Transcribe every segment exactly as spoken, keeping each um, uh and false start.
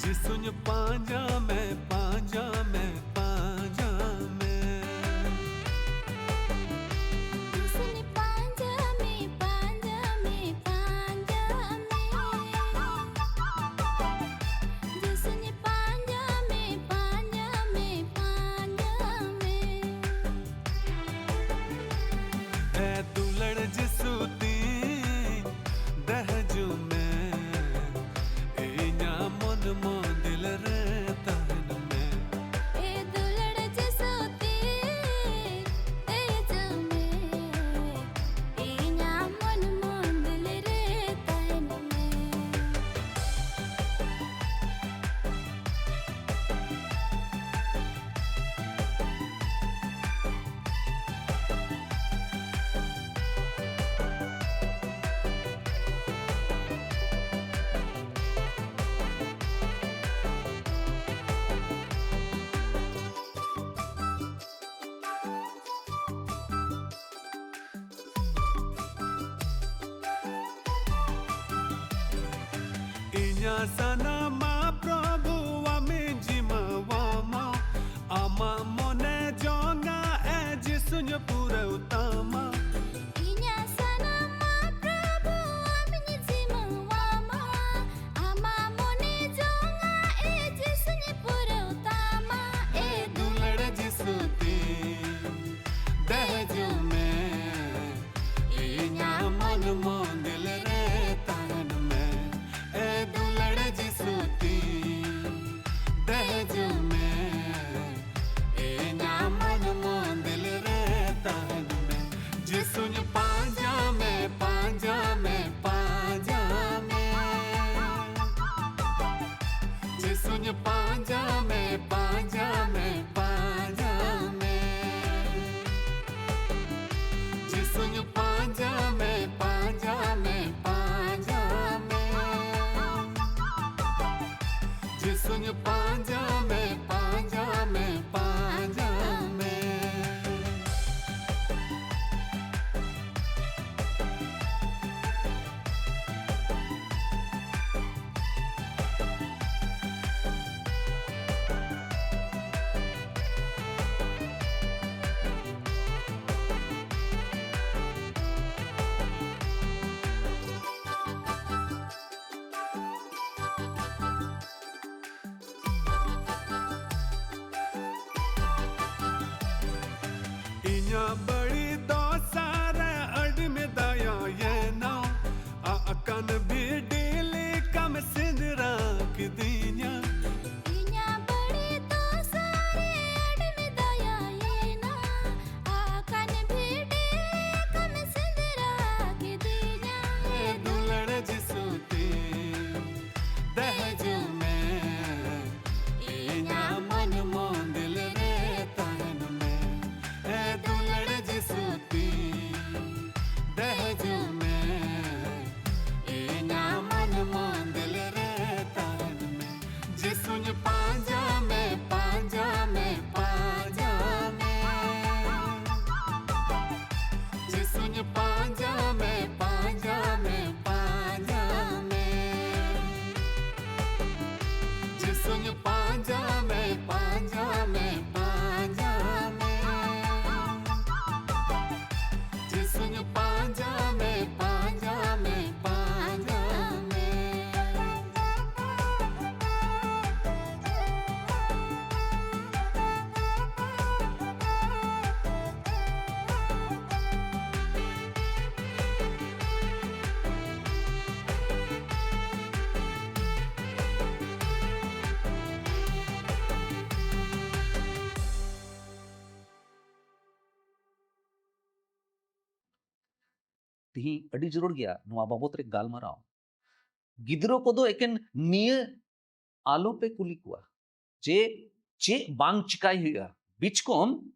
ᱡᱤᱥᱩᱧ ᱯᱟᱸᱡᱟ ᱢᱮ, ᱯᱟᱸᱡᱟ ᱢᱮ, ᱯᱟᱸᱡᱟ ᱢᱮ᱾ ᱡᱤᱥᱩᱧ ᱯᱟᱸᱡᱟ ᱢᱮ, ᱯᱟᱸᱡᱟ ᱢᱮ, ᱯᱟᱸᱡᱟ ᱢᱮ᱾ ᱡᱤᱥᱩᱧ ᱯᱟᱸᱡᱟ ᱢᱮ, ᱯᱟᱸᱡᱟ ᱢᱮ, ᱯᱟᱸᱡᱟ ᱢᱮ᱾ ᱮ ᱫᱩᱞᱟᱹᱲ ᱡᱤᱥᱩ ᱛᱤᱧ ᱫᱮᱡᱚᱜ ᱢᱮ, ᱤᱧᱟᱜ ᱢᱚᱱ ᱢᱚᱱᱫᱤᱞ ᱨᱮ ᱛᱟᱦᱮᱱ ᱢᱮ᱾ ᱮ ᱫᱩᱞᱟᱹᱲ ᱡᱤᱥᱩ ᱛᱤᱧ ᱫᱮᱡᱚᱜ ᱢᱮ, ᱤᱧᱟᱜ ᱢᱚᱱ ᱢᱚᱱᱫᱤᱞ ᱨᱮ ᱛᱟᱦᱮᱱ ᱢᱮ᱾ ᱤᱧᱟᱜ ᱥᱟᱱᱟᱢᱟᱜ ᱯᱨᱚᱵᱷᱩ ᱟᱢᱤᱧ ᱡᱤᱢᱟᱹᱣᱟᱢᱟ, ᱟᱢᱟᱜ ᱢᱚᱱᱮ ᱡᱚᱝᱟᱜ ᱮ ᱡᱤᱥᱩᱧ ᱯᱩᱨᱟᱹᱣ ᱛᱟᱢᱟ᱾ ᱤᱧᱟᱜ ᱥᱟᱱᱟᱢᱟᱜ ᱯᱨᱚᱵᱷᱩ ᱟᱢᱤᱧ ᱡᱤᱢᱟᱹᱣᱟᱢᱟ, ᱟᱢᱟᱜ ᱢᱚᱱᱮ ᱡᱚᱝᱟᱜ ᱮ ᱡᱤᱥᱩᱧ ᱯᱩᱨᱟᱹᱣ ᱛᱟᱢᱟ᱾ ᱮ ᱫᱩᱞᱟᱹᱲ ᱡᱤᱥᱩ ᱛᱤᱧ ᱫᱮᱡᱚᱜ ᱢᱮ, ᱤᱧᱟᱜ ᱢᱚᱱ ᱢᱚᱱᱫᱤᱞ ᱨᱮ ᱛᱟᱦᱮᱱ ᱢᱮ᱾ ᱮ ᱫᱩᱞᱟᱹᱲ ᱡᱤᱥᱩ ᱛᱤᱧ ᱫᱮᱡᱚᱜ ᱢᱮ, ᱤᱧᱟᱜ ᱢᱚᱱ ᱢᱚᱱᱫᱤᱞ ᱨᱮ ᱛᱟᱦᱮᱱ ᱢᱮ᱾ ᱡᱤᱥᱩᱧ ᱯᱟᱸᱡᱟ ᱢᱮ, ᱯᱟᱸᱡᱟ ᱢᱮ, ᱯᱟᱸᱡᱟ ᱢᱮ᱾ ᱡᱤᱥᱩᱧ ᱯᱟᱸᱡᱟ ᱢᱮ, ᱯᱟᱸᱡᱟ ᱢᱮ, ᱯᱟᱸᱡᱟ ᱢᱮ᱾ ᱡᱤᱥᱩᱧ ᱯᱟᱸᱡᱟ ᱢᱮ, ᱯᱟᱸᱡᱟ ᱢᱮ, ᱯᱟᱸᱡᱟ ᱢᱮ᱾ ᱡᱤᱥᱩᱧ ᱯᱟᱸᱡᱟ ᱢᱮ, ᱯᱟᱸᱡᱟ ᱢᱮ, ᱯᱟᱸᱡᱟ ᱢᱮ᱾ ᱤᱧᱟᱹᱜ ᱵᱟᱹᱲᱤᱡ ᱫᱚᱥᱟ ᱨᱮ ᱟᱹᱰᱤᱢ ᱫᱟᱭᱟᱭᱮᱱᱟ, ᱟᱜ ᱠᱟᱱ ᱵᱷᱤᱰᱤ ᱞᱮᱠᱟᱢ ᱥᱮᱸᱫᱽᱨᱟ ᱠᱤᱫᱤᱧᱟ᱾ ᱤᱧᱟᱹᱜ ᱵᱟᱹᱲᱤᱡ ᱫᱚᱥᱟ ᱨᱮ ᱟᱹᱰᱤᱢ ᱫᱟᱭᱟᱭᱮᱱᱟ, ᱟᱜ ᱠᱟᱱ ᱵᱷᱤᱰᱤ ᱞᱮᱠᱟᱢ ᱥᱮᱸᱫᱽᱨᱟ ᱠᱤᱫᱤᱧᱟ᱾ ᱮ ᱫᱩᱞᱟᱹᱲ ᱡᱤᱥᱩ ᱛᱤᱧ, ᱫᱮᱡᱚᱜ ᱢᱮ, ᱤᱧᱟᱹᱜ ᱢᱚᱱ ᱢᱚᱱᱫᱤᱞ ᱨᱮ ᱛᱟᱦᱮᱱ ᱢᱮ᱾ ᱮ ᱫᱩᱞᱟᱹᱲ ᱡᱤᱥᱩ ᱛᱤᱧ, ᱫᱮᱡᱚᱜ ᱢᱮ, ᱤᱧᱟᱹᱜ ᱢᱚᱱ ᱢᱚᱱᱫᱤᱞ ᱨᱮ ᱛᱟᱦᱮᱱ ᱢᱮ᱾ ᱡᱤᱥᱩᱧ ᱯᱟᱸᱡᱟ ᱢᱮ, ᱯᱟᱸᱡᱟ ᱢᱮ, ᱯᱟᱸᱡᱟ ᱢᱮ᱾ ᱡᱤᱥᱩᱧ ᱯᱟᱸᱡᱟ ᱢᱮ, ᱯᱟᱸᱡᱟ ᱢᱮ, ᱯᱟᱸᱡᱟ ᱢᱮ᱾ ᱡᱤᱥᱩᱧ ᱯᱟᱸᱡᱟ ᱢᱮ, ᱯᱟᱸᱡᱟ ᱢᱮ, ᱯᱟᱸᱡᱟ ᱢᱮ᱾ ᱡᱤᱥᱩᱧ ᱯᱟᱸᱡᱟ ᱢᱮ, ᱯᱟᱸᱡᱟ ᱢᱮ, ᱯᱟᱸᱡᱟ ᱢᱮ᱾ ᱛᱤᱦᱤᱧ ᱟᱹᱰᱤ ᱡᱟᱹᱨᱩᱲ ᱜᱮᱭᱟ ᱱᱚᱣᱟ ᱵᱟᱵᱚᱛ ᱨᱮ ᱜᱟᱞᱢᱟᱨᱟᱣ᱾ ᱜᱤᱫᱽᱨᱟᱹ ᱠᱚᱫᱚ ᱮᱠᱮᱱ ᱱᱤᱭᱟᱹ ᱟᱞᱚᱯᱮ ᱠᱩᱞᱤ ᱠᱚᱣᱟ ᱡᱮ ᱪᱮᱫ ᱵᱟᱝ ᱪᱤᱠᱟᱭ ᱦᱩᱭᱩᱜᱼᱟ᱾ ᱵᱤᱪᱠᱚᱢ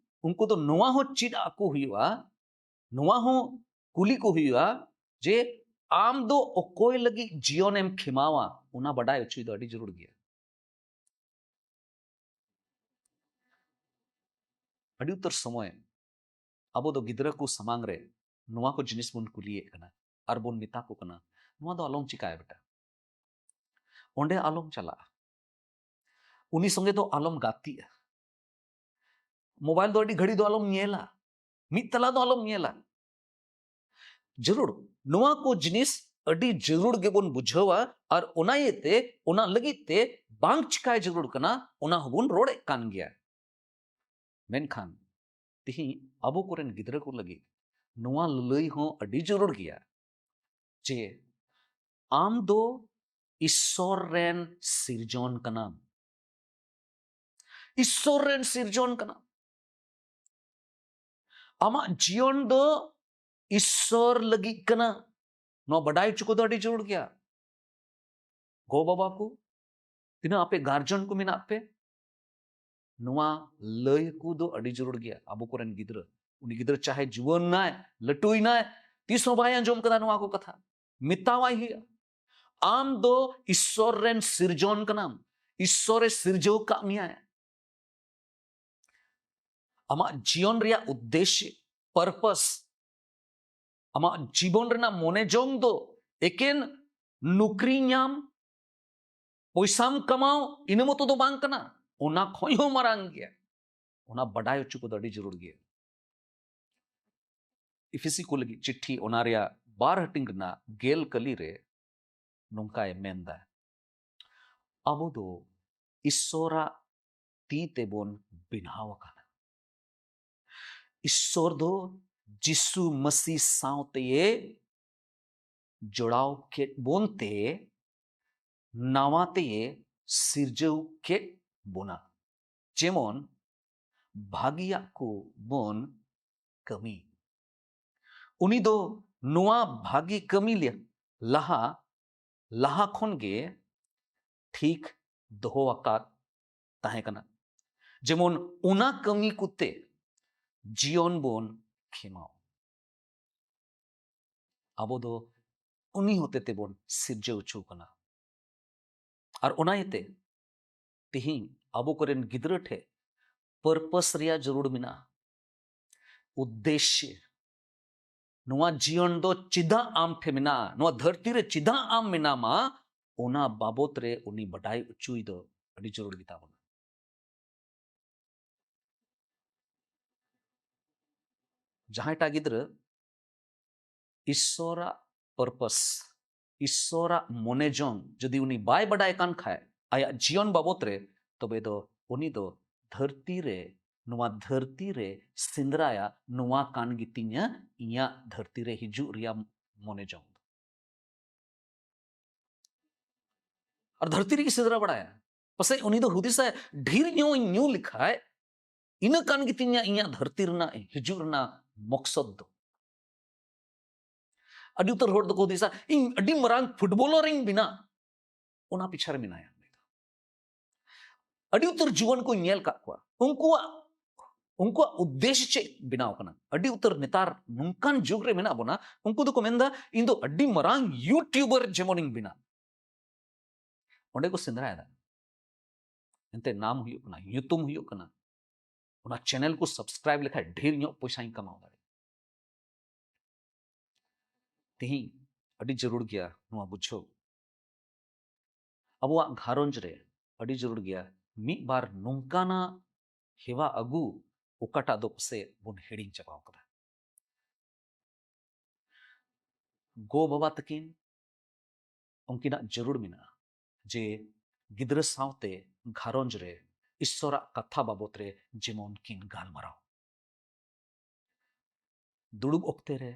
ᱩᱱᱠᱩ ᱫᱚ ᱱᱚᱣᱟ ᱦᱚᱸ ᱪᱮᱫ ᱟᱠᱚ ᱦᱩᱭᱩᱜᱼᱟ, ᱱᱚᱣᱟ ᱦᱚᱸ ᱠᱩᱞᱤ ᱠᱚ ᱦᱩᱭᱩᱜᱼᱟ ᱡᱮ ᱟᱢ ᱫᱚ ᱚᱠᱚᱭ ᱞᱟᱹᱜᱤᱫ ᱡᱤᱭᱚᱱᱮᱢ ᱠᱷᱮᱢᱟᱣᱟ, ᱚᱱᱟ ᱵᱟᱰᱟᱭ ᱦᱚᱪᱚᱭ ᱫᱚ ᱟᱹᱰᱤ ᱡᱟᱹᱨᱩᱲ ᱜᱮᱭᱟ᱾ ᱟᱹᱰᱤ ᱩᱛᱟᱹᱨ ᱥᱚᱢᱚᱭ ᱟᱵᱚ ᱫᱚ ᱜᱤᱫᱽᱨᱟᱹ ᱠᱚ ᱥᱟᱢᱟᱝ ᱨᱮ ᱱᱚᱣᱟ ᱠᱚ ᱡᱤᱱᱤᱥ ᱵᱚᱱ ᱠᱩᱞᱤᱭᱮᱫ ᱠᱟᱱᱟ ᱟᱨ ᱵᱚᱱ ᱢᱮᱛᱟ ᱠᱚ ᱠᱟᱱᱟ, "ᱱᱚᱣᱟ ᱫᱚ ᱟᱞᱚᱢ ᱪᱤᱠᱟᱭᱟ ᱵᱮᱴᱟ, ᱚᱸᱰᱮ ᱟᱞᱚᱢ ᱪᱟᱞᱟᱜᱼᱟ, ᱩᱱᱤ ᱥᱚᱸᱜᱮ ᱫᱚ ᱟᱞᱚᱢ ᱜᱟᱛᱮᱜᱼᱟ, ᱢᱳᱵᱟᱭᱤᱞ ᱫᱚ ᱟᱹᱰᱤ ᱜᱷᱟᱹᱲᱤ ᱫᱚ ᱟᱞᱚᱢ ᱧᱮᱞᱟ, ᱢᱤᱫ ᱛᱟᱞᱟ ᱫᱚ ᱟᱞᱚᱢ ᱧᱮᱞᱟ᱾" ᱡᱟᱹᱨᱩᱲ ᱱᱚᱣᱟ ᱠᱚ ᱡᱤᱱᱤᱥ ᱟᱹᱰᱤ ᱡᱟᱹᱨᱩᱲ ᱜᱮᱵᱚᱱ ᱵᱩᱡᱷᱟᱹᱣᱟ, ᱟᱨ ᱚᱱᱟ ᱤᱭᱟᱹᱛᱮ ᱚᱱᱟ ᱞᱟᱹᱜᱤᱫ ᱛᱮ ᱵᱟᱝ ᱪᱤᱠᱟᱭ ᱡᱟᱹᱨᱩᱲ ᱠᱟᱱᱟ, ᱚᱱᱟ ᱦᱚᱸᱵᱚᱱ ᱨᱚᱲᱮᱫ ᱠᱟᱱ ᱜᱮᱭᱟ᱾ ᱢᱮᱱᱠᱷᱟᱱ ᱛᱤᱦᱤᱧ ᱟᱵᱚ ᱠᱚᱨᱮᱱ ᱜᱤᱫᱽᱨᱟᱹ ᱠᱚ ᱞᱟᱹᱜᱤᱫ ᱱᱚᱣᱟ ᱞᱟᱹᱞᱟᱹᱭ ᱦᱚᱸ ᱟᱹᱰᱤ ᱡᱟᱹᱨᱩᱲ ᱜᱮᱭᱟ ᱡᱮ ᱟᱢ ᱫᱚ ᱤᱥᱥᱚᱨ ᱨᱮᱱ ᱥᱤᱨᱡᱚᱱ ᱠᱟᱱᱟᱢ᱾ ᱤᱥᱥᱚᱨ ᱨᱮᱱ ᱥᱤᱨᱡᱚᱱ ᱠᱟᱱᱟᱢ᱾ ᱟᱢᱟᱜ ᱡᱤᱭᱚᱱ ᱫᱚ ᱤᱥᱥᱚᱨ ᱞᱟᱹᱜᱤᱫ ᱠᱟᱱᱟ᱾ ᱱᱚᱣᱟ ᱵᱟᱰᱟᱭ ᱦᱚᱪᱚ ᱠᱚᱫᱚ ᱟᱹᱰᱤ ᱡᱟᱹᱨᱩᱲ ᱜᱮᱭᱟ᱾ ᱜᱚ ᱵᱟᱵᱟ ᱠᱚ, ᱛᱤᱱᱟᱹᱜ ᱟᱯᱮ ᱜᱟᱨᱡᱚᱱ ᱠᱚ ᱢᱮᱱᱟᱜ ᱯᱮ, ᱱᱚᱣᱟ ᱞᱟᱹᱭ ᱠᱚ ᱫᱚ ᱟᱹᱰᱤ ᱡᱟᱹᱨᱩᱲ ᱜᱮᱭᱟ᱾ ᱟᱵᱚ ᱠᱚᱨᱮᱱ ᱜᱤᱫᱽᱨᱟᱹ, ᱩᱱᱤ ᱜᱤᱫᱽᱨᱟᱹ ᱪᱟᱦᱮ ᱡᱩᱣᱟᱹᱱ ᱱᱟᱭ, ᱞᱟᱹᱴᱩᱭ ᱱᱟᱭ, ᱛᱤᱥ ᱦᱚᱸ ᱵᱟᱭ ᱟᱸᱡᱚᱢ ᱠᱟᱫᱟ ᱱᱚᱣᱟ ᱠᱚ ᱠᱟᱛᱷᱟ᱾ ᱢᱮᱛᱟᱣᱟᱭ ᱦᱩᱭᱩᱜᱼᱟ, ᱟᱢ ᱫᱚ ᱤᱥᱥᱚᱨ ᱨᱮᱱ ᱥᱤᱨᱡᱚᱱ ᱠᱟᱱᱟᱢ, ᱤᱥᱥᱚᱨᱮ ᱥᱤᱨᱡᱟᱹᱣ ᱠᱟᱜ ᱢᱮᱭᱟᱭ᱾ ᱟᱢᱟᱜ ᱡᱤᱭᱚᱱ ᱨᱮᱭᱟᱜ ᱩᱫᱽᱫᱮᱥᱥᱚ, ᱯᱟᱨᱯᱟᱥ, ᱟᱢᱟᱜ ᱡᱤᱵᱚᱱ ᱨᱮᱱᱟᱜ ᱢᱚᱱᱮ ᱡᱚᱝ ᱫᱚ ᱮᱠᱮᱱ ᱱᱩᱠᱨᱤ ᱧᱟᱢ, ᱯᱚᱭᱥᱟᱢ ᱠᱟᱢᱟᱣ, ᱤᱱᱟᱹ ᱢᱚᱛᱚ ᱫᱚ ᱵᱟᱝ ᱠᱟᱱᱟ᱾ ᱚᱱᱟ ᱠᱷᱚᱱ ᱦᱚᱸ ᱢᱟᱨᱟᱝ ᱜᱮᱭᱟ᱾ ᱚᱱᱟ ᱵᱟᱰᱟᱭ ᱦᱚᱪᱚ ᱠᱚᱫᱚ ᱟᱹᱰᱤ ᱡᱟᱹᱨᱩᱲ ᱜᱮᱭᱟ᱾ ᱤᱯᱷᱤᱥᱤ ᱠᱚ ᱞᱟᱹᱜᱤᱫ ᱪᱤᱴᱷᱤ, ᱚᱱᱟ ᱨᱮᱭᱟᱜ ᱵᱟᱨ ᱦᱟᱹᱴᱤᱧ ᱨᱮᱱᱟᱜ ᱜᱮᱞ ᱠᱟᱹᱞᱤ ᱨᱮ ᱱᱚᱝᱠᱟᱭ ᱢᱮᱱᱫᱟ, ᱟᱵᱚ ᱫᱚ ᱤᱥᱥᱚᱨᱟᱜ ᱛᱤ ᱛᱮᱵᱚᱱ ᱵᱮᱱᱟᱣ ᱟᱠᱟᱱᱟ᱾ ᱤᱥᱥᱚᱨ ᱫᱚ ᱡᱤᱥᱩ ᱢᱟᱹᱥᱤ ᱥᱟᱶᱛᱮᱭᱮ ᱡᱚᱲᱟᱣ ᱠᱮᱫ ᱵᱚᱱ ᱛᱮ ᱱᱟᱣᱟ ᱛᱮᱭᱮ ᱥᱤᱨᱡᱟᱹᱣ ᱠᱮᱫ ᱵᱚᱱᱟ, ᱡᱮᱢᱚᱱ ᱵᱷᱟᱹᱜᱤᱭᱟᱜ ᱠᱚ ᱵᱚᱱ ᱠᱟᱹᱢᱤ᱾ ᱩᱱᱤ ᱫᱚ ᱱᱚᱣᱟ ᱵᱷᱟᱹᱜᱤ ᱠᱟᱹᱢᱤ ᱞᱮ-, ᱞᱟᱦᱟ, ᱞᱟᱦᱟ ᱠᱷᱚᱱ ᱜᱮ ᱴᱷᱤᱠ ᱫᱚᱦᱚ ᱟᱠᱟᱫ ᱛᱟᱦᱮᱸ ᱠᱟᱱᱟ, ᱡᱮᱢᱚᱱ ᱚᱱᱟ ᱠᱟᱹᱢᱤ ᱠᱚᱛᱮ ᱡᱤᱭᱚᱱ ᱵᱚᱱ ᱠᱷᱮᱢᱟᱣ᱾ ᱟᱵᱚ ᱫᱚ ᱩᱱᱤ ᱦᱚᱛᱮ ᱛᱮᱵᱚᱱ ᱥᱤᱨᱡᱟᱹᱣ ᱦᱚᱪᱚ ᱠᱟᱱᱟ᱾ ᱟᱨ ᱚᱱᱟ ᱤᱭᱟᱹᱛᱮ ᱛᱮᱦᱮᱧ ᱟᱵᱚ ᱠᱚᱨᱮᱱ ᱜᱤᱫᱽᱨᱟᱹ ᱴᱷᱮᱱ ᱯᱟᱨᱯᱟᱥ ᱨᱮᱭᱟᱜ ᱡᱟᱹᱨᱩᱲ ᱢᱮᱱᱟᱜᱼᱟ, ᱩᱫᱽᱫᱮᱥᱥᱚ᱾ ᱱᱚᱣᱟ ᱡᱤᱭᱚᱱ ᱫᱚ ᱪᱮᱫᱟᱜ ᱟᱢ ᱴᱷᱮᱱ ᱢᱮᱱᱟᱜᱼᱟ, ᱱᱚᱣᱟ ᱫᱷᱟᱹᱨᱛᱤ ᱨᱮ ᱪᱮᱫᱟᱜ ᱟᱢ ᱢᱮᱱᱟᱢᱟ, ᱚᱱᱟ ᱵᱟᱵᱚᱛ ᱨᱮ ᱩᱱᱤ ᱵᱟᱰᱟᱭ ᱦᱚᱪᱚᱭ ᱫᱚ ᱟᱹᱰᱤ ᱡᱟᱹᱨᱩᱲ ᱜᱮᱛᱟ ᱵᱚᱱᱟ᱾ ᱡᱟᱦᱟᱸᱭᱴᱟᱜ ᱜᱤᱫᱽᱨᱟᱹ ᱤᱥᱥᱚᱨᱟᱜ ᱯᱟᱨᱯᱟᱥ, ᱤᱥᱥᱚᱨᱟᱜ ᱢᱚᱱᱮ ᱡᱚᱝ ᱡᱩᱫᱤ ᱩᱱᱤ ᱵᱟᱭ ᱵᱟᱰᱟᱭ ᱠᱟᱱ ᱠᱷᱟᱡ ᱟᱭᱟᱜ ᱡᱤᱭᱚᱱ ᱵᱟᱵᱚᱛ ᱨᱮ, ᱛᱚᱵᱮ ᱫᱚ ᱩᱱᱤ ᱫᱚ ᱫᱷᱟᱹᱨᱛᱤ ᱨᱮ ᱱᱚᱣᱟ ᱫᱷᱟᱹᱨᱛᱤ ᱨᱮ ᱥᱮᱸᱫᱽᱨᱟᱭᱟ, ᱱᱚᱣᱟ ᱠᱟᱱ ᱜᱮᱛᱤᱧᱟ ᱤᱧᱟᱹᱜ ᱫᱷᱟᱹᱨᱛᱤ ᱨᱮ ᱦᱤᱡᱩᱜ ᱨᱮᱭᱟᱜ ᱢᱚᱱᱮ ᱡᱚᱝ ᱫᱚ᱾ ᱟᱨ ᱫᱷᱟᱹᱨᱛᱤ ᱨᱮᱜᱮ ᱥᱮᱸᱫᱽᱨᱟ ᱵᱟᱲᱟᱭᱟ᱾ ᱯᱟᱥᱮᱡ ᱩᱱᱤ ᱫᱚ ᱦᱩᱫᱤᱥᱟᱭ, ᱰᱷᱮᱨ ᱧᱚᱜ ᱤᱧ ᱧᱩ ᱞᱮᱠᱷᱟᱡ ᱤᱱᱟᱹ ᱠᱟᱱ ᱜᱮᱛᱤᱧᱟ ᱤᱧᱟᱹᱜ ᱫᱷᱟᱹᱨᱛᱤ ᱨᱮᱱᱟᱜ ᱦᱤᱡᱩᱜ ᱨᱮᱱᱟᱜ ᱢᱚᱠᱥᱚᱫ ᱫᱚ᱾ ᱟᱹᱰᱤ ᱩᱛᱟᱹᱨ ᱦᱚᱲ ᱫᱚᱠᱚ ᱦᱩᱫᱤᱥᱟ, ᱤᱧ ᱟᱹᱰᱤ ᱢᱟᱨᱟᱝ ᱯᱷᱩᱴᱵᱚᱞᱟᱨ ᱤᱧ ᱵᱮᱱᱟᱜ, ᱚᱱᱟ ᱯᱤᱪᱷᱟ ᱨᱮ ᱢᱮᱱᱟᱭᱟ᱾ ᱟᱹᱰᱤ ᱩᱛᱟᱹᱨ ᱡᱩᱣᱟᱹᱱ ᱠᱚᱧ ᱧᱮᱞ ᱠᱟᱜ ᱠᱚᱣᱟ, ᱩᱱᱠᱩᱣᱟᱜ ᱩᱱᱠᱩᱣᱟᱜ ᱩᱫᱽᱫᱮᱥ ᱪᱮᱫ ᱵᱮᱱᱟᱣ ᱠᱟᱱᱟ? ᱟᱹᱰᱤ ᱩᱛᱟᱹᱨ ᱱᱮᱛᱟᱨ ᱱᱚᱝᱠᱟᱱ ᱡᱩᱜᱽ ᱨᱮ ᱢᱮᱱᱟᱜ ᱵᱚᱱᱟ, ᱩᱱᱠᱩ ᱫᱚᱠᱚ ᱢᱮᱱᱫᱟ, ᱤᱧ ᱫᱚ ᱟᱹᱰᱤ ᱢᱟᱨᱟᱝ YouTuber ᱡᱮᱢᱚᱱᱤᱧ ᱵᱮᱱᱟᱜ᱾ ᱚᱸᱰᱮ ᱠᱚ ᱥᱮᱸᱫᱽᱨᱟᱭᱮᱫᱟ, ᱮᱱᱛᱮ ᱱᱟᱢ ᱦᱩᱭᱩᱜ ᱠᱟᱱᱟ, ᱧᱩᱛᱩᱢ ᱦᱩᱭᱩᱜ ᱠᱟᱱᱟ, ᱚᱱᱟ ᱪᱮᱱᱮᱞ ᱠᱚ ᱥᱟᱵᱥᱠᱨᱟᱭᱤᱵ ᱞᱮᱠᱷᱟᱡ ᱰᱷᱮᱨ ᱧᱚᱜ ᱯᱚᱭᱥᱟᱧ ᱠᱟᱢᱟᱣ ᱫᱟᱲᱮᱭᱟᱜᱼᱟ᱾ ᱛᱮᱦᱮᱧ ᱟᱹᱰᱤ ᱡᱟᱹᱨᱩᱲ ᱜᱮᱭᱟ ᱱᱚᱣᱟ ᱵᱩᱡᱷᱟᱹᱣ᱾ ᱟᱵᱚᱣᱟᱜ ᱜᱷᱟᱨᱚᱸᱡᱽ ᱨᱮ ᱟᱹᱰᱤ ᱡᱟᱹᱨᱩᱲ ᱜᱮᱭᱟ ᱢᱤᱫ ᱵᱟᱨ ᱱᱚᱝᱠᱟᱱᱟᱜ ᱦᱮᱣᱟ ᱟᱹᱜᱩ, ᱚᱠᱟᱴᱟᱜ ᱫᱚ ᱯᱟᱥᱮᱡ ᱵᱚᱱ ᱦᱤᱲᱤᱧ ᱪᱟᱵᱟᱣ ᱠᱟᱫᱟ᱾ ᱜᱚ ᱵᱟᱵᱟ ᱛᱟᱹᱠᱤᱱ, ᱩᱱᱠᱤᱱᱟᱜ ᱡᱟᱹᱨᱩᱲ ᱢᱮᱱᱟᱜᱼᱟ ᱡᱮ ᱜᱤᱫᱽᱨᱟᱹ ᱥᱟᱶᱛᱮ ᱜᱷᱟᱨᱚᱸᱡᱽ ᱨᱮ ᱤᱥᱥᱚᱨᱟᱜ ᱠᱟᱛᱷᱟ ᱵᱟᱵᱚᱛ ᱨᱮ ᱡᱮᱢᱚᱱ ᱠᱤᱱ ᱜᱟᱞᱢᱟᱨᱟᱣ᱾ ᱫᱩᱲᱩᱵ ᱚᱠᱛᱮ ᱨᱮ,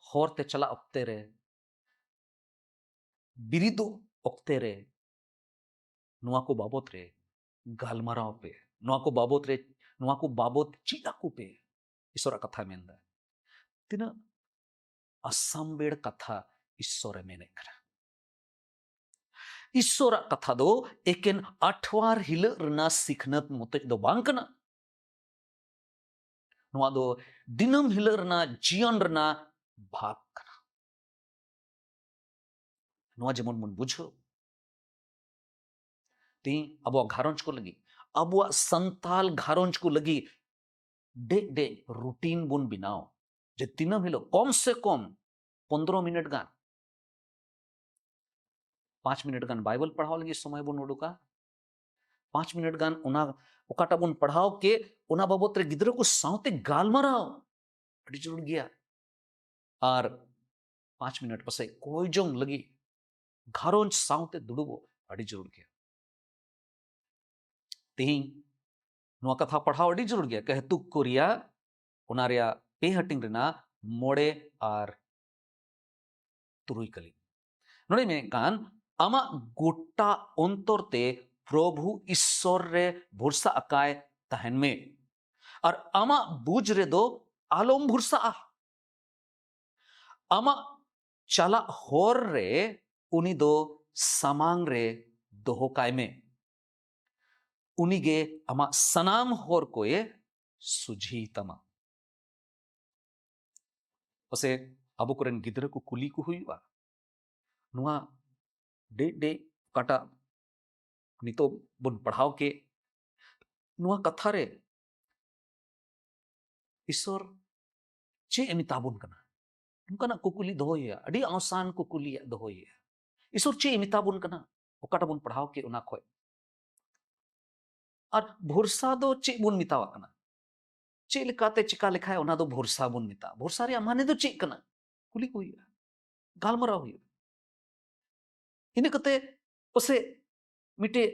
ᱦᱚᱨ ᱛᱮ ᱪᱟᱞᱟᱜ ᱚᱠᱛᱮ ᱨᱮ, ᱵᱤᱨᱤᱫᱚᱜ ᱚᱠᱛᱮ ᱨᱮ ᱱᱚᱣᱟ ᱠᱚ ᱵᱟᱵᱚᱛ ᱨᱮ ᱜᱟᱞᱢᱟᱨᱟᱣ ᱯᱮ, ᱱᱚᱣᱟ ᱠᱚ ᱵᱟᱵᱚᱛ ᱨᱮ, ᱱᱚᱣᱟ ᱠᱚ ᱵᱟᱵᱚᱛ ᱪᱮᱫ ᱟᱠᱚ ᱯᱮ, ᱤᱥᱥᱚᱨᱟᱜ ᱠᱟᱛᱷᱟᱭ ᱢᱮᱱᱫᱟ᱾ ᱛᱤᱱᱟᱹᱜ ᱟᱥᱟᱢᱵᱮᱲ ᱠᱟᱛᱷᱟ ᱤᱥᱥᱚᱨᱮ ᱢᱮᱱᱮᱫ ᱠᱟᱱᱟ᱾ ᱤᱥᱥᱚᱨᱟᱜ ᱠᱟᱛᱷᱟ ᱫᱚ ᱮᱠᱮᱱ ᱟᱴᱷᱣᱟᱨ ᱦᱤᱞᱟᱹᱜ ᱨᱮᱱᱟᱜ ᱥᱤᱠᱷᱱᱟᱹᱛ ᱢᱚᱛᱚᱡ ᱫᱚ ᱵᱟᱝ ᱠᱟᱱᱟ᱾ ᱱᱚᱣᱟ ᱫᱚ ᱫᱤᱱᱟᱹᱢ ᱦᱤᱞᱟᱹᱜ ᱨᱮᱱᱟᱜ ᱡᱤᱭᱚᱱ ᱨᱮᱱᱟᱜ ᱵᱷᱟᱜᱽ ᱠᱟᱱᱟ᱾ ᱱᱚᱣᱟ ᱡᱮᱢᱚᱱ ᱵᱚᱱ ᱵᱩᱡᱷᱟᱹᱣ, ᱛᱮᱦᱮᱧ ᱟᱵᱚᱣᱟᱜ ᱜᱷᱟᱨᱚᱸᱡᱽ ᱠᱚ ᱞᱟᱹᱜᱤᱫ, ᱟᱵᱚᱣᱟᱜ ᱥᱟᱱᱛᱟᱞ ᱜᱷᱟᱨᱚᱸᱡᱽ ᱠᱚ ᱞᱟᱹᱜᱤᱫ ᱰᱮᱡ ᱰᱮᱡ ᱨᱩᱴᱤᱱ ᱵᱚᱱ ᱵᱮᱱᱟᱣ, ᱡᱮ ᱫᱤᱱᱟᱹᱢ ᱦᱤᱞᱳᱜ ᱠᱚᱢ ᱥᱮ ᱠᱚᱢ ᱯᱚᱱᱫᱽᱨᱚ ᱢᱤᱱᱤᱴ ᱜᱟᱱ, ᱯᱟᱸᱪ ᱢᱤᱱᱤᱴ ᱜᱟᱱ ᱵᱟᱭᱵᱮᱞ ᱯᱟᱲᱦᱟᱣ ᱞᱟᱹᱜᱤᱫ ᱥᱚᱢᱚᱭ ᱵᱚᱱ ᱩᱰᱩᱠᱟ᱾ ᱯᱟᱸᱪ ᱢᱤᱱᱤᱴ ᱜᱟᱱ ᱚᱱᱟ ᱚᱠᱟᱴᱟᱜ ᱵᱚᱱ ᱯᱟᱲᱦᱟᱣ ᱠᱮᱫ, ᱚᱱᱟ ᱵᱟᱵᱚᱛ ᱨᱮ ᱜᱤᱫᱽᱨᱟᱹ ᱠᱚ ᱥᱟᱶᱛᱮ ᱜᱟᱞᱢᱟᱨᱟᱣ ᱟᱹᱰᱤ ᱡᱟᱹᱨᱩᱲ ᱜᱮᱭᱟ᱾ ᱟᱨ ᱯᱟᱸᱪ ᱢᱤᱱᱤᱴ ᱯᱟᱥᱮᱡ ᱠᱚᱭ ᱡᱚᱝ ᱞᱟᱹᱜᱤᱫ ᱜᱷᱟᱨᱚᱸᱡᱽ ᱥᱟᱶᱛᱮ ᱫᱩᱲᱩᱵᱚᱜ ᱟᱹᱰᱤ ᱡᱟᱹᱨᱩᱲ ᱜᱮᱭᱟ᱾ ᱛᱮᱦᱮᱧ ᱱᱚᱣᱟ ᱠᱟᱛᱷᱟ ᱯᱟᱲᱦᱟᱣ ᱟᱹᱰᱤ ᱡᱟᱹᱨᱩᱲ ᱜᱮᱭᱟ, ᱠᱟᱹᱦᱛᱩᱠ ᱠᱚ ᱨᱮᱭᱟᱜ ᱚᱱᱟ ᱨᱮᱭᱟᱜ ᱯᱮ ᱦᱟᱹᱴᱤᱧ ᱨᱮᱱᱟᱜ ᱢᱚᱬᱮ ᱟᱨ ᱛᱩᱨᱩᱭ ᱠᱟᱹᱞᱤ᱾ ᱱᱚᱰᱮ ᱢᱮᱱᱮᱫ ᱠᱟᱱ, ᱟᱢᱟᱜ ᱜᱚᱴᱟ ᱚᱱᱛᱚᱨ ᱛᱮ ᱯᱨᱚᱵᱷᱩ ᱤᱥᱥᱚᱨ ᱨᱮ ᱵᱷᱚᱨᱥᱟ ᱟᱠᱟᱭ ᱛᱟᱦᱮᱱ ᱢᱮ, ᱟᱨ ᱟᱢᱟᱜ ᱵᱩᱡᱽ ᱨᱮᱫᱚ ᱟᱞᱚᱢ ᱵᱷᱚᱨᱥᱟᱜᱼᱟ᱾ ᱟᱢᱟᱜ ᱪᱟᱞᱟᱜ ᱦᱚᱨ ᱨᱮ ᱩᱱᱤ ᱫᱚ ᱥᱟᱢᱟᱝ ᱨᱮ ᱫᱚᱦᱚ ᱠᱟᱭ ᱢᱮ᱾ ᱩᱱᱤᱜᱮ ᱟᱢᱟᱜ ᱥᱟᱱᱟᱢ ᱦᱚᱨ ᱠᱚᱭᱮ ᱥᱚᱡᱷᱮᱭ ᱛᱟᱢᱟ᱾ ᱯᱟᱥᱮ ᱟᱵᱚ ᱠᱚᱨᱮᱱ ᱜᱤᱫᱽᱨᱟᱹ ᱠᱚ ᱠᱩᱞᱤ ᱠᱚ ᱦᱩᱭᱩᱜᱼᱟ, ᱱᱚᱣᱟ ᱰᱮᱡ ᱰᱮᱡ ᱚᱠᱟᱴᱟᱜ ᱱᱤᱛᱚᱜ ᱵᱚᱱ ᱯᱟᱲᱦᱟᱣ ᱠᱮᱫ, ᱱᱚᱣᱟ ᱠᱟᱛᱷᱟ ᱨᱮ ᱤᱥᱚᱨ ᱪᱮᱫ ᱮ ᱢᱮᱛᱟ ᱵᱚᱱ ᱠᱟᱱᱟ? ᱱᱚᱝᱠᱟᱱᱟᱜ ᱠᱩᱠᱞᱤ ᱫᱚᱦᱚᱭᱮᱭᱟ, ᱟᱹᱰᱤ ᱟᱣᱥᱟᱱ ᱠᱩᱠᱞᱤᱭᱟᱜ ᱫᱚᱦᱚᱭᱮᱭᱟ᱾ ᱤᱥᱚᱨ ᱪᱮᱫ ᱮ ᱢᱮᱛᱟ ᱵᱚᱱ ᱠᱟᱱᱟ ᱚᱠᱟᱴᱟᱜ ᱵᱚᱱ ᱯᱟᱲᱦᱟᱣ ᱠᱮᱫ ᱚᱱᱟ ᱠᱷᱚᱡ? ᱟᱨ ᱵᱷᱚᱨᱥᱟ ᱫᱚ ᱪᱮᱫ ᱵᱚᱱ ᱢᱮᱛᱟᱣᱟᱜ ᱠᱟᱱᱟ? ᱪᱮᱫ ᱞᱮᱠᱟᱛᱮ ᱪᱮᱠᱟ ᱞᱮᱠᱷᱟᱡ ᱚᱱᱟ ᱫᱚ ᱵᱷᱚᱨᱥᱟ ᱵᱚᱱ ᱢᱮᱛᱟᱜᱼᱟ? ᱵᱷᱚᱨᱥᱟ ᱨᱮᱭᱟᱜ ᱢᱟᱱᱮ ᱫᱚ ᱪᱮᱫ ᱠᱟᱱᱟ? ᱠᱩᱞᱤ ᱠᱚ ᱦᱩᱭᱩᱜᱼᱟ, ᱜᱟᱞᱢᱟᱨᱟᱣ ᱦᱩᱭᱩᱜᱼᱟ᱾ ᱤᱱᱟᱹ ᱠᱟᱛᱮ ᱯᱟᱥᱮ ᱢᱤᱫᱴᱮᱡ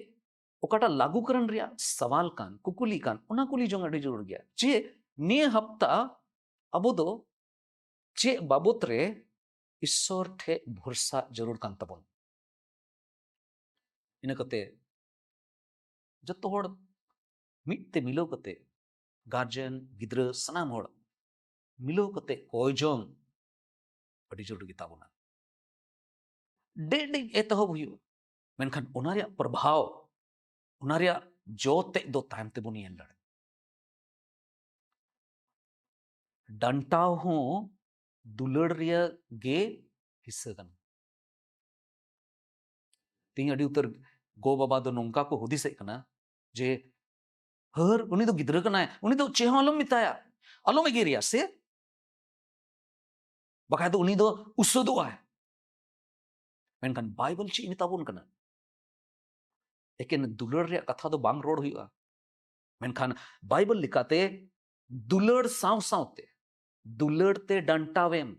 ᱚᱠᱟᱴᱟᱜ ᱞᱟᱹᱜᱩᱠᱚᱨᱚᱱ ᱨᱮᱭᱟᱜ ᱥᱟᱣᱟᱞ ᱠᱟᱱ, ᱠᱩᱠᱞᱤ ᱠᱟᱱ, ᱚᱱᱟ ᱠᱩᱞᱤ ᱡᱚᱝ ᱟᱹᱰᱤ ᱡᱟᱹᱨᱩᱲ ᱜᱮᱭᱟ ᱡᱮ ᱱᱤᱭᱟᱹ ᱦᱟᱯᱛᱟ ᱟᱵᱚ ᱫᱚ ᱪᱮᱫ ᱵᱟᱵᱚᱛ ᱨᱮ ᱤᱥᱥᱚᱨ ᱴᱷᱮᱡ ᱵᱷᱚᱨᱥᱟ ᱡᱟᱹᱨᱩᱲ ᱠᱟᱱ ᱛᱟᱵᱚᱱ? ᱤᱱᱟᱹ ᱠᱟᱛᱮ ᱡᱚᱛᱚ ᱦᱚᱲ ᱢᱤᱫ ᱛᱮ ᱢᱤᱞᱟᱹᱣ ᱠᱟᱛᱮ, ᱜᱟᱨᱡᱮᱱ, ᱜᱤᱫᱽᱨᱟᱹ, ᱥᱟᱱᱟᱢ ᱦᱚᱲ ᱢᱤᱞᱟᱹᱣ ᱠᱟᱛᱮ ᱠᱚᱭ ᱡᱚᱝ ᱟᱹᱰᱤ ᱡᱟᱹᱨᱩᱲ ᱜᱮ ᱛᱟᱵᱚᱱᱟ᱾ ᱰᱮᱡ ᱰᱮᱡ ᱮᱛᱚᱦᱚᱵ ᱦᱩᱭᱩᱜᱼᱟ, ᱢᱮᱱᱠᱷᱟᱱ ᱚᱱᱟ ᱨᱮᱭᱟᱜ ᱯᱨᱚᱵᱷᱟᱣ, ᱚᱱᱟ ᱨᱮᱭᱟᱜ ᱡᱚ ᱛᱮᱫ ᱫᱚ ᱛᱟᱭᱚᱢ ᱛᱮᱵᱚᱱ ᱧᱮᱞ ᱫᱟᱲᱮᱭᱟᱜᱼᱟ᱾ ᱰᱟᱱᱴᱟᱣ ᱦᱚᱸ ᱫᱩᱞᱟᱹᱲ ᱨᱮᱭᱟᱜ ᱜᱮ ᱦᱤᱥᱥᱟᱹ ᱠᱟᱱᱟ᱾ ᱛᱮᱦᱮᱧ ᱟᱹᱰᱤ ᱩᱛᱟᱹᱨ ᱜᱚ ᱵᱟᱵᱟ ᱫᱚ ᱱᱚᱝᱠᱟ ᱠᱚ ᱦᱩᱫᱤᱥᱮᱫ ᱠᱟᱱᱟ ᱡᱮ, "ᱦᱟᱹᱨ, ᱩᱱᱤ ᱫᱚ ᱜᱤᱫᱽᱨᱟᱹ ᱠᱟᱱᱟᱭ, ᱩᱱᱤ ᱫᱚ ᱪᱮᱫ ᱦᱚᱸ ᱟᱞᱚᱢ ᱢᱮᱛᱟᱭᱟ, ᱟᱞᱚᱢ ᱮᱜᱮᱨᱮᱭᱟ ᱥᱮ, ᱵᱟᱠᱷᱟᱡ ᱫᱚ ᱩᱱᱤ ᱫᱚ ᱩᱥᱟᱹᱫᱚᱜ ᱟᱭ᱾" ᱢᱮᱱᱠᱷᱟᱱ ᱵᱟᱭᱵᱮᱞ ᱪᱮᱫ ᱢᱮᱛᱟ ᱵᱚᱱ ᱠᱟᱱᱟ? ᱮᱠᱮᱱ ᱫᱩᱞᱟᱹᱲ ᱨᱮᱭᱟᱜ ᱠᱟᱛᱷᱟ ᱫᱚ ᱵᱟᱝ ᱨᱚᱲ ᱦᱩᱭᱩᱜᱼᱟ, ᱢᱮᱱᱠᱷᱟᱱ ᱵᱟᱭᱵᱮᱞ ᱞᱮᱠᱟᱛᱮ ᱫᱩᱞᱟᱹᱲ ᱥᱟᱶ ᱥᱟᱶᱛᱮ ᱫᱩᱞᱟᱹᱲ ᱛᱮ ᱰᱟᱱᱴᱟᱣᱮᱢ᱾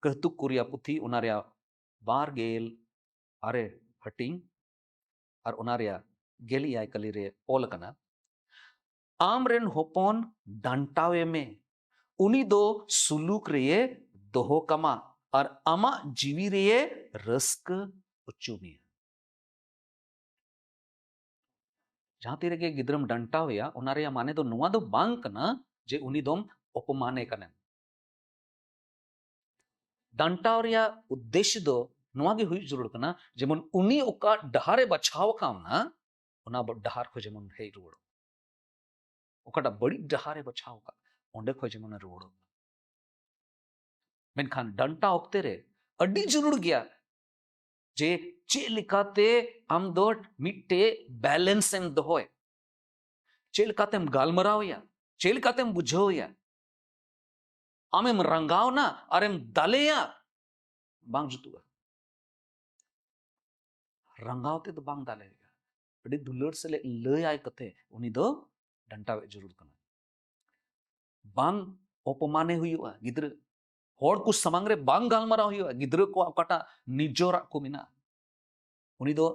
ᱠᱟᱹᱦᱛᱩᱠ ᱠᱚ ᱨᱮᱭᱟᱜ ᱯᱩᱛᱷᱤ, ᱚᱱᱟ ᱨᱮᱭᱟᱜ ᱵᱟᱨ ᱜᱮᱞ ᱟᱨᱮ ᱦᱟᱹᱴᱤᱧ, ᱟᱨ ᱚᱱᱟ ᱨᱮᱭᱟᱜ ᱜᱮᱞ ᱮᱭᱟᱭ ᱠᱟᱹᱞᱤ ᱨᱮ ᱚᱞ ᱟᱠᱟᱱᱟ, "ᱟᱢ ᱨᱮᱱ ᱦᱚᱯᱚᱱ ᱰᱟᱱᱴᱟᱣᱮ ᱢᱮ, ᱩᱱᱤ ᱫᱚ ᱥᱩᱞᱩᱠ ᱨᱮᱭᱮ ᱫᱚᱦᱚ ᱠᱟᱢᱟ, ᱟᱨ ᱟᱢᱟᱜ ᱡᱤᱣᱤ ᱨᱮᱭᱮ ᱨᱟᱹᱥᱠᱟᱹ ᱦᱚᱪᱚ ᱢᱮᱭᱟ᱾" ᱡᱟᱦᱟᱸ ᱛᱤ ᱨᱮᱜᱮ ᱜᱤᱫᱽᱨᱟᱹᱢ ᱰᱟᱱᱴᱟᱣᱮᱭᱟ, ᱚᱱᱟ ᱨᱮᱭᱟᱜ ᱢᱟᱱᱮ ᱫᱚ ᱱᱚᱣᱟ ᱫᱚ ᱵᱟᱝ ᱠᱟᱱᱟ ᱡᱮ ᱩᱱᱤ ᱫᱚᱢ ᱚᱯᱚᱢᱟᱱᱮ ᱠᱟᱱᱟ᱾ ᱰᱟᱱᱴᱟᱣ ᱨᱮᱭᱟᱜ ᱩᱫᱽᱫᱮᱥᱭᱚ ᱫᱚ ᱱᱚᱣᱟ ᱜᱮ ᱦᱩᱭᱩᱜ ᱡᱟᱹᱨᱩᱲ ᱠᱟᱱᱟ, ᱡᱮᱢᱚᱱ ᱩᱱᱤ ᱚᱠᱟ ᱰᱟᱦᱟᱨᱮ ᱵᱟᱪᱷᱟᱣ ᱟᱠᱟᱣᱱᱟ, ᱚᱱᱟ ᱵᱚ-, ᱰᱟᱦᱟᱨ ᱠᱷᱚᱱ ᱡᱮᱢᱚᱱ ᱦᱮᱡ ᱨᱩᱣᱟᱹᱲᱚᱜ᱾ ᱚᱠᱟᱴᱟᱜ ᱵᱟᱹᱲᱤᱡ ᱰᱟᱦᱟᱨᱮ ᱵᱟᱪᱷᱟᱣ ᱟᱠᱟᱫ, ᱚᱸᱰᱮ ᱠᱷᱚᱱ ᱡᱮᱢᱚᱱᱮ ᱨᱩᱣᱟᱹᱲᱚᱜ᱾ ᱢᱮᱱᱠᱷᱟᱱ ᱰᱟᱱᱴᱟ ᱚᱠᱛᱮ ᱨᱮ ᱟᱹᱰᱤ ᱡᱟᱹᱨᱩᱲ ᱜᱮᱭᱟ ᱡᱮ ᱪᱮᱫ ᱞᱮᱠᱟᱛᱮ ᱟᱢ ᱫᱚ ᱢᱤᱫᱴᱮᱡ balance ᱮᱢ ᱫᱚᱦᱚᱭ, ᱪᱮᱫ ᱞᱮᱠᱟᱛᱮᱢ ᱜᱟᱞᱢᱟᱨᱟᱣ ᱮᱭᱟ, ᱪᱮᱫ ᱞᱮᱠᱟᱛᱮᱢ ᱵᱩᱡᱷᱟᱹᱣ ᱮᱭᱟ᱾ ᱟᱢᱮᱢ ᱨᱟᱸᱜᱟᱣᱱᱟ ᱟᱨᱮᱢ ᱫᱟᱞᱮᱭᱟ, ᱵᱟᱝ ᱡᱩᱛᱩᱜᱼᱟ᱾ ᱨᱟᱸᱜᱟᱣ ᱛᱮᱫᱚ ᱵᱟᱝ ᱫᱟᱞᱮ ᱦᱩᱭᱩᱜᱼᱟ᱾ ᱟᱹᱰᱤ ᱫᱩᱞᱟᱹᱲ ᱥᱟᱞᱟᱜ ᱞᱟᱹᱭᱟᱭ ᱠᱟᱛᱮ ᱩᱱᱤ ᱫᱚ ᱰᱟᱱᱴᱟᱣᱮᱫ ᱡᱟᱹᱨᱩᱲ ᱠᱟᱱᱟ᱾ ᱵᱟᱝ ᱚᱯᱚᱢᱟᱱᱮ ᱦᱩᱭᱩᱜᱼᱟ ᱜᱤᱫᱽᱨᱟᱹ᱾ ᱦᱚᱲ ᱠᱚ ᱥᱟᱢᱟᱝ ᱨᱮ ᱵᱟᱝ ᱜᱟᱞᱢᱟᱨᱟᱣ ᱦᱩᱭᱩᱜᱼᱟ᱾ ᱜᱤᱫᱽᱨᱟᱹ ᱠᱚᱣᱟᱜ ᱚᱠᱟᱴᱟᱜ ᱱᱤᱡᱚᱨᱟᱜ ᱠᱚ ᱢᱮᱱᱟᱜᱼᱟ, ᱩᱱᱤ ᱫᱚ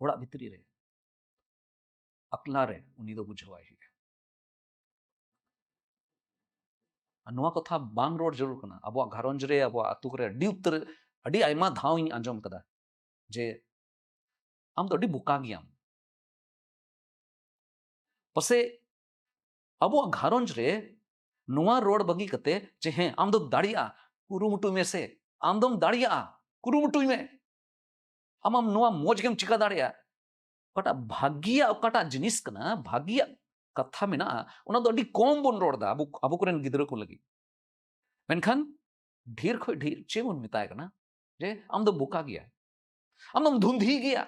ᱚᱲᱟᱜ ᱵᱷᱤᱛᱨᱤ ᱨᱮ, ᱟᱠᱞᱟ ᱨᱮ ᱩᱱᱤ ᱫᱚ ᱵᱩᱡᱷᱟᱹᱣᱟᱭ ᱦᱩᱭᱩᱜᱼᱟ᱾ ᱟᱨ ᱱᱚᱣᱟ ᱠᱟᱛᱷᱟ ᱵᱟᱝ ᱨᱚᱲ ᱡᱟᱹᱨᱩᱲ ᱠᱟᱱᱟ᱾ ᱟᱵᱚᱣᱟᱜ ᱜᱷᱟᱨᱚᱸᱡᱽ ᱨᱮ, ᱟᱵᱚᱣᱟᱜ ᱟᱹᱛᱩ ᱠᱚᱨᱮ ᱟᱹᱰᱤ ᱩᱛᱟᱹᱨ, ᱟᱹᱰᱤ ᱟᱭᱢᱟ ᱫᱷᱟᱣ ᱤᱧ ᱟᱸᱡᱚᱢ ᱠᱟᱫᱟ ᱡᱮ, "ᱟᱢ ᱫᱚ ᱟᱹᱰᱤ ᱵᱚᱠᱟ ᱜᱮᱭᱟᱢ᱾" ᱯᱟᱥᱮᱡ ᱟᱵᱚᱣᱟᱜ ᱜᱷᱟᱨᱚᱸᱡᱽ ᱨᱮ ᱱᱚᱣᱟ ᱨᱚᱲ ᱵᱟᱹᱜᱤ ᱠᱟᱛᱮ ᱡᱮ, "ᱦᱮᱸ, ᱟᱢ ᱫᱚᱢ ᱫᱟᱲᱮᱭᱟᱜᱼᱟ, ᱠᱩᱨᱩᱢᱩᱴᱩᱭ ᱢᱮ ᱥᱮ, ᱟᱢ ᱫᱚᱢ ᱫᱟᱲᱮᱭᱟᱜᱼᱟ, ᱠᱩᱨᱩᱢᱩᱴᱩᱭ ᱢᱮ, ᱟᱢ, ᱟᱢ ᱱᱚᱣᱟ ᱢᱚᱡᱽ ᱜᱮᱢ ᱪᱤᱠᱟ ᱫᱟᱲᱮᱭᱟᱜᱼᱟ᱾" ᱚᱠᱟᱴᱟᱜ ᱵᱷᱟᱹᱜᱤᱭᱟᱜ, ᱚᱠᱟᱴᱟᱜ ᱡᱤᱱᱤᱥ ᱠᱟᱱᱟ, ᱵᱷᱟᱹᱜᱤᱭᱟᱜ ᱠᱟᱛᱷᱟ ᱢᱮᱱᱟᱜᱼᱟ, ᱚᱱᱟ ᱫᱚ ᱟᱹᱰᱤ ᱠᱚᱢ ᱵᱚᱱ ᱨᱚᱲ ᱮᱫᱟ ᱟᱵᱚ, ᱟᱵᱚ ᱠᱚᱨᱮᱱ ᱜᱤᱫᱽᱨᱟᱹ ᱠᱚ ᱞᱟᱹᱜᱤᱫ᱾ ᱢᱮᱱᱠᱷᱟᱱ ᱰᱷᱮᱨ ᱠᱷᱚᱱ ᱰᱷᱮᱨ ᱪᱮᱫ ᱵᱚᱱ ᱢᱮᱛᱟᱭ ᱠᱟᱱᱟ? ᱡᱮ, "ᱟᱢ ᱫᱚ ᱵᱚᱠᱟ ᱜᱮᱭᱟ, ᱟᱢ ᱫᱚᱢ ᱫᱷᱩᱱᱫᱷᱤ ᱜᱮᱭᱟ,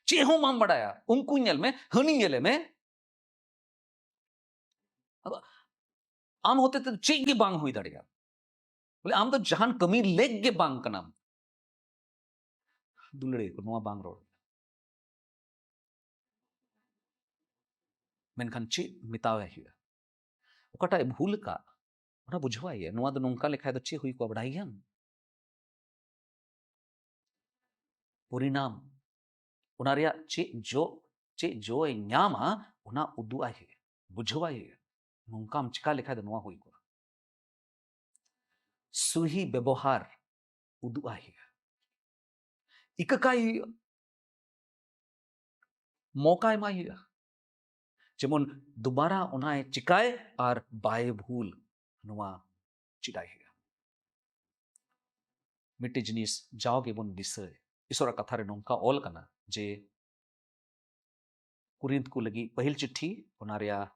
ᱪᱮᱫ ᱦᱚᱸ ᱵᱟᱢ ᱵᱟᱰᱟᱭᱟ, ᱩᱱᱠᱩ ᱧᱮᱞ ᱢᱮ, ᱦᱟᱹᱱᱤ ᱧᱮᱞᱮ ᱢᱮ, ᱟᱫᱚ ᱟᱢ ᱦᱚᱛᱮ ᱛᱮ ᱪᱮᱫ ᱜᱮ ᱵᱟᱝ ᱦᱩᱭ ᱫᱟᱲᱮᱭᱟᱜᱼᱟ, ᱵᱚᱞᱮ ᱟᱢ ᱫᱚ ᱡᱟᱦᱟᱱ ᱠᱟᱹᱢᱤ ᱞᱮᱠ ᱜᱮ ᱵᱟᱝ ᱠᱟᱱᱟᱢ᱾" ᱫᱩᱞᱟᱹᱲᱤᱭᱟᱹ ᱠᱚ, ᱱᱚᱣᱟ ᱵᱟᱝ ᱨᱚᱲ᱾ ᱢᱮᱱᱠᱷᱟᱱ ᱪᱮᱫ ᱢᱮᱛᱟᱣᱟᱭ ᱦᱩᱭᱩᱜᱼᱟ? ᱚᱠᱟᱴᱟᱜ ᱮ ᱵᱷᱩᱞ ᱟᱠᱟᱫ, ᱚᱱᱟ ᱵᱩᱡᱷᱟᱹᱣᱟᱭ ᱦᱩᱭᱩᱜᱼᱟ᱾ ᱱᱚᱣᱟ ᱫᱚ ᱱᱚᱝᱠᱟ ᱞᱮᱠᱷᱟᱡ ᱫᱚ ᱪᱮᱫ ᱦᱩᱭ ᱠᱚᱜᱼᱟ, ᱵᱟᱰᱟᱭ ᱜᱮᱭᱟᱢ? ᱯᱚᱨᱤᱱᱟᱢ, ᱚᱱᱟ ᱨᱮᱭᱟᱜ ᱪᱮᱫ ᱡᱚ, ᱪᱮᱫ ᱡᱚᱭ ᱧᱟᱢᱟ, ᱚᱱᱟ ᱩᱫᱩᱜ ᱟᱭ ᱦᱩᱭᱩᱜᱼᱟ, ᱵᱩᱡᱷᱟᱹᱣᱟᱭ ᱦᱩᱭᱩᱜᱼᱟ᱾ ᱱᱚᱝᱠᱟᱢ ᱪᱤᱠᱟ ᱞᱮᱠᱷᱟᱡ ᱫᱚ ᱱᱚᱣᱟ ᱦᱩᱭ ᱠᱚᱜᱼᱟ᱾ ᱥᱩᱦᱤ ᱵᱮᱵᱚᱦᱟᱨ ᱩᱫᱩᱜ ᱟᱭ ᱦᱩᱭᱩᱜᱼᱟ, ᱤᱠᱟᱹ ᱠᱟᱭ ᱦᱩᱭᱩᱜᱼᱟ, ᱢᱚᱠᱟ ᱮᱢᱟᱭ ᱦᱩᱭᱩᱜᱼᱟ, ᱡᱮᱢᱚᱱ ᱫᱩᱵᱟᱨᱟ ᱚᱱᱟᱭ ᱪᱤᱠᱟᱭ ᱟᱨ ᱵᱟᱭ ᱵᱷᱩᱞ, ᱱᱚᱣᱟ ᱪᱮᱫ ᱟᱭ ᱦᱩᱭᱩᱜᱼᱟ᱾ ᱢᱤᱫᱴᱮᱡ ᱡᱤᱱᱤᱥ ᱡᱟᱣ ᱜᱮᱵᱚᱱ ᱫᱤᱥᱟᱹᱭ, ᱤᱥᱚᱨᱟᱜ ᱠᱟᱛᱷᱟ ᱨᱮ ᱱᱚᱝᱠᱟ ᱚᱞ ᱠᱟᱱᱟ ᱡᱮ ᱠᱩᱨᱤᱱᱛ ᱠᱚ ᱞᱟᱹᱜᱤᱫ ᱯᱟᱹᱦᱤᱞ ᱪᱤᱴᱷᱤ, ᱚᱱᱟ ᱨᱮᱭᱟᱜ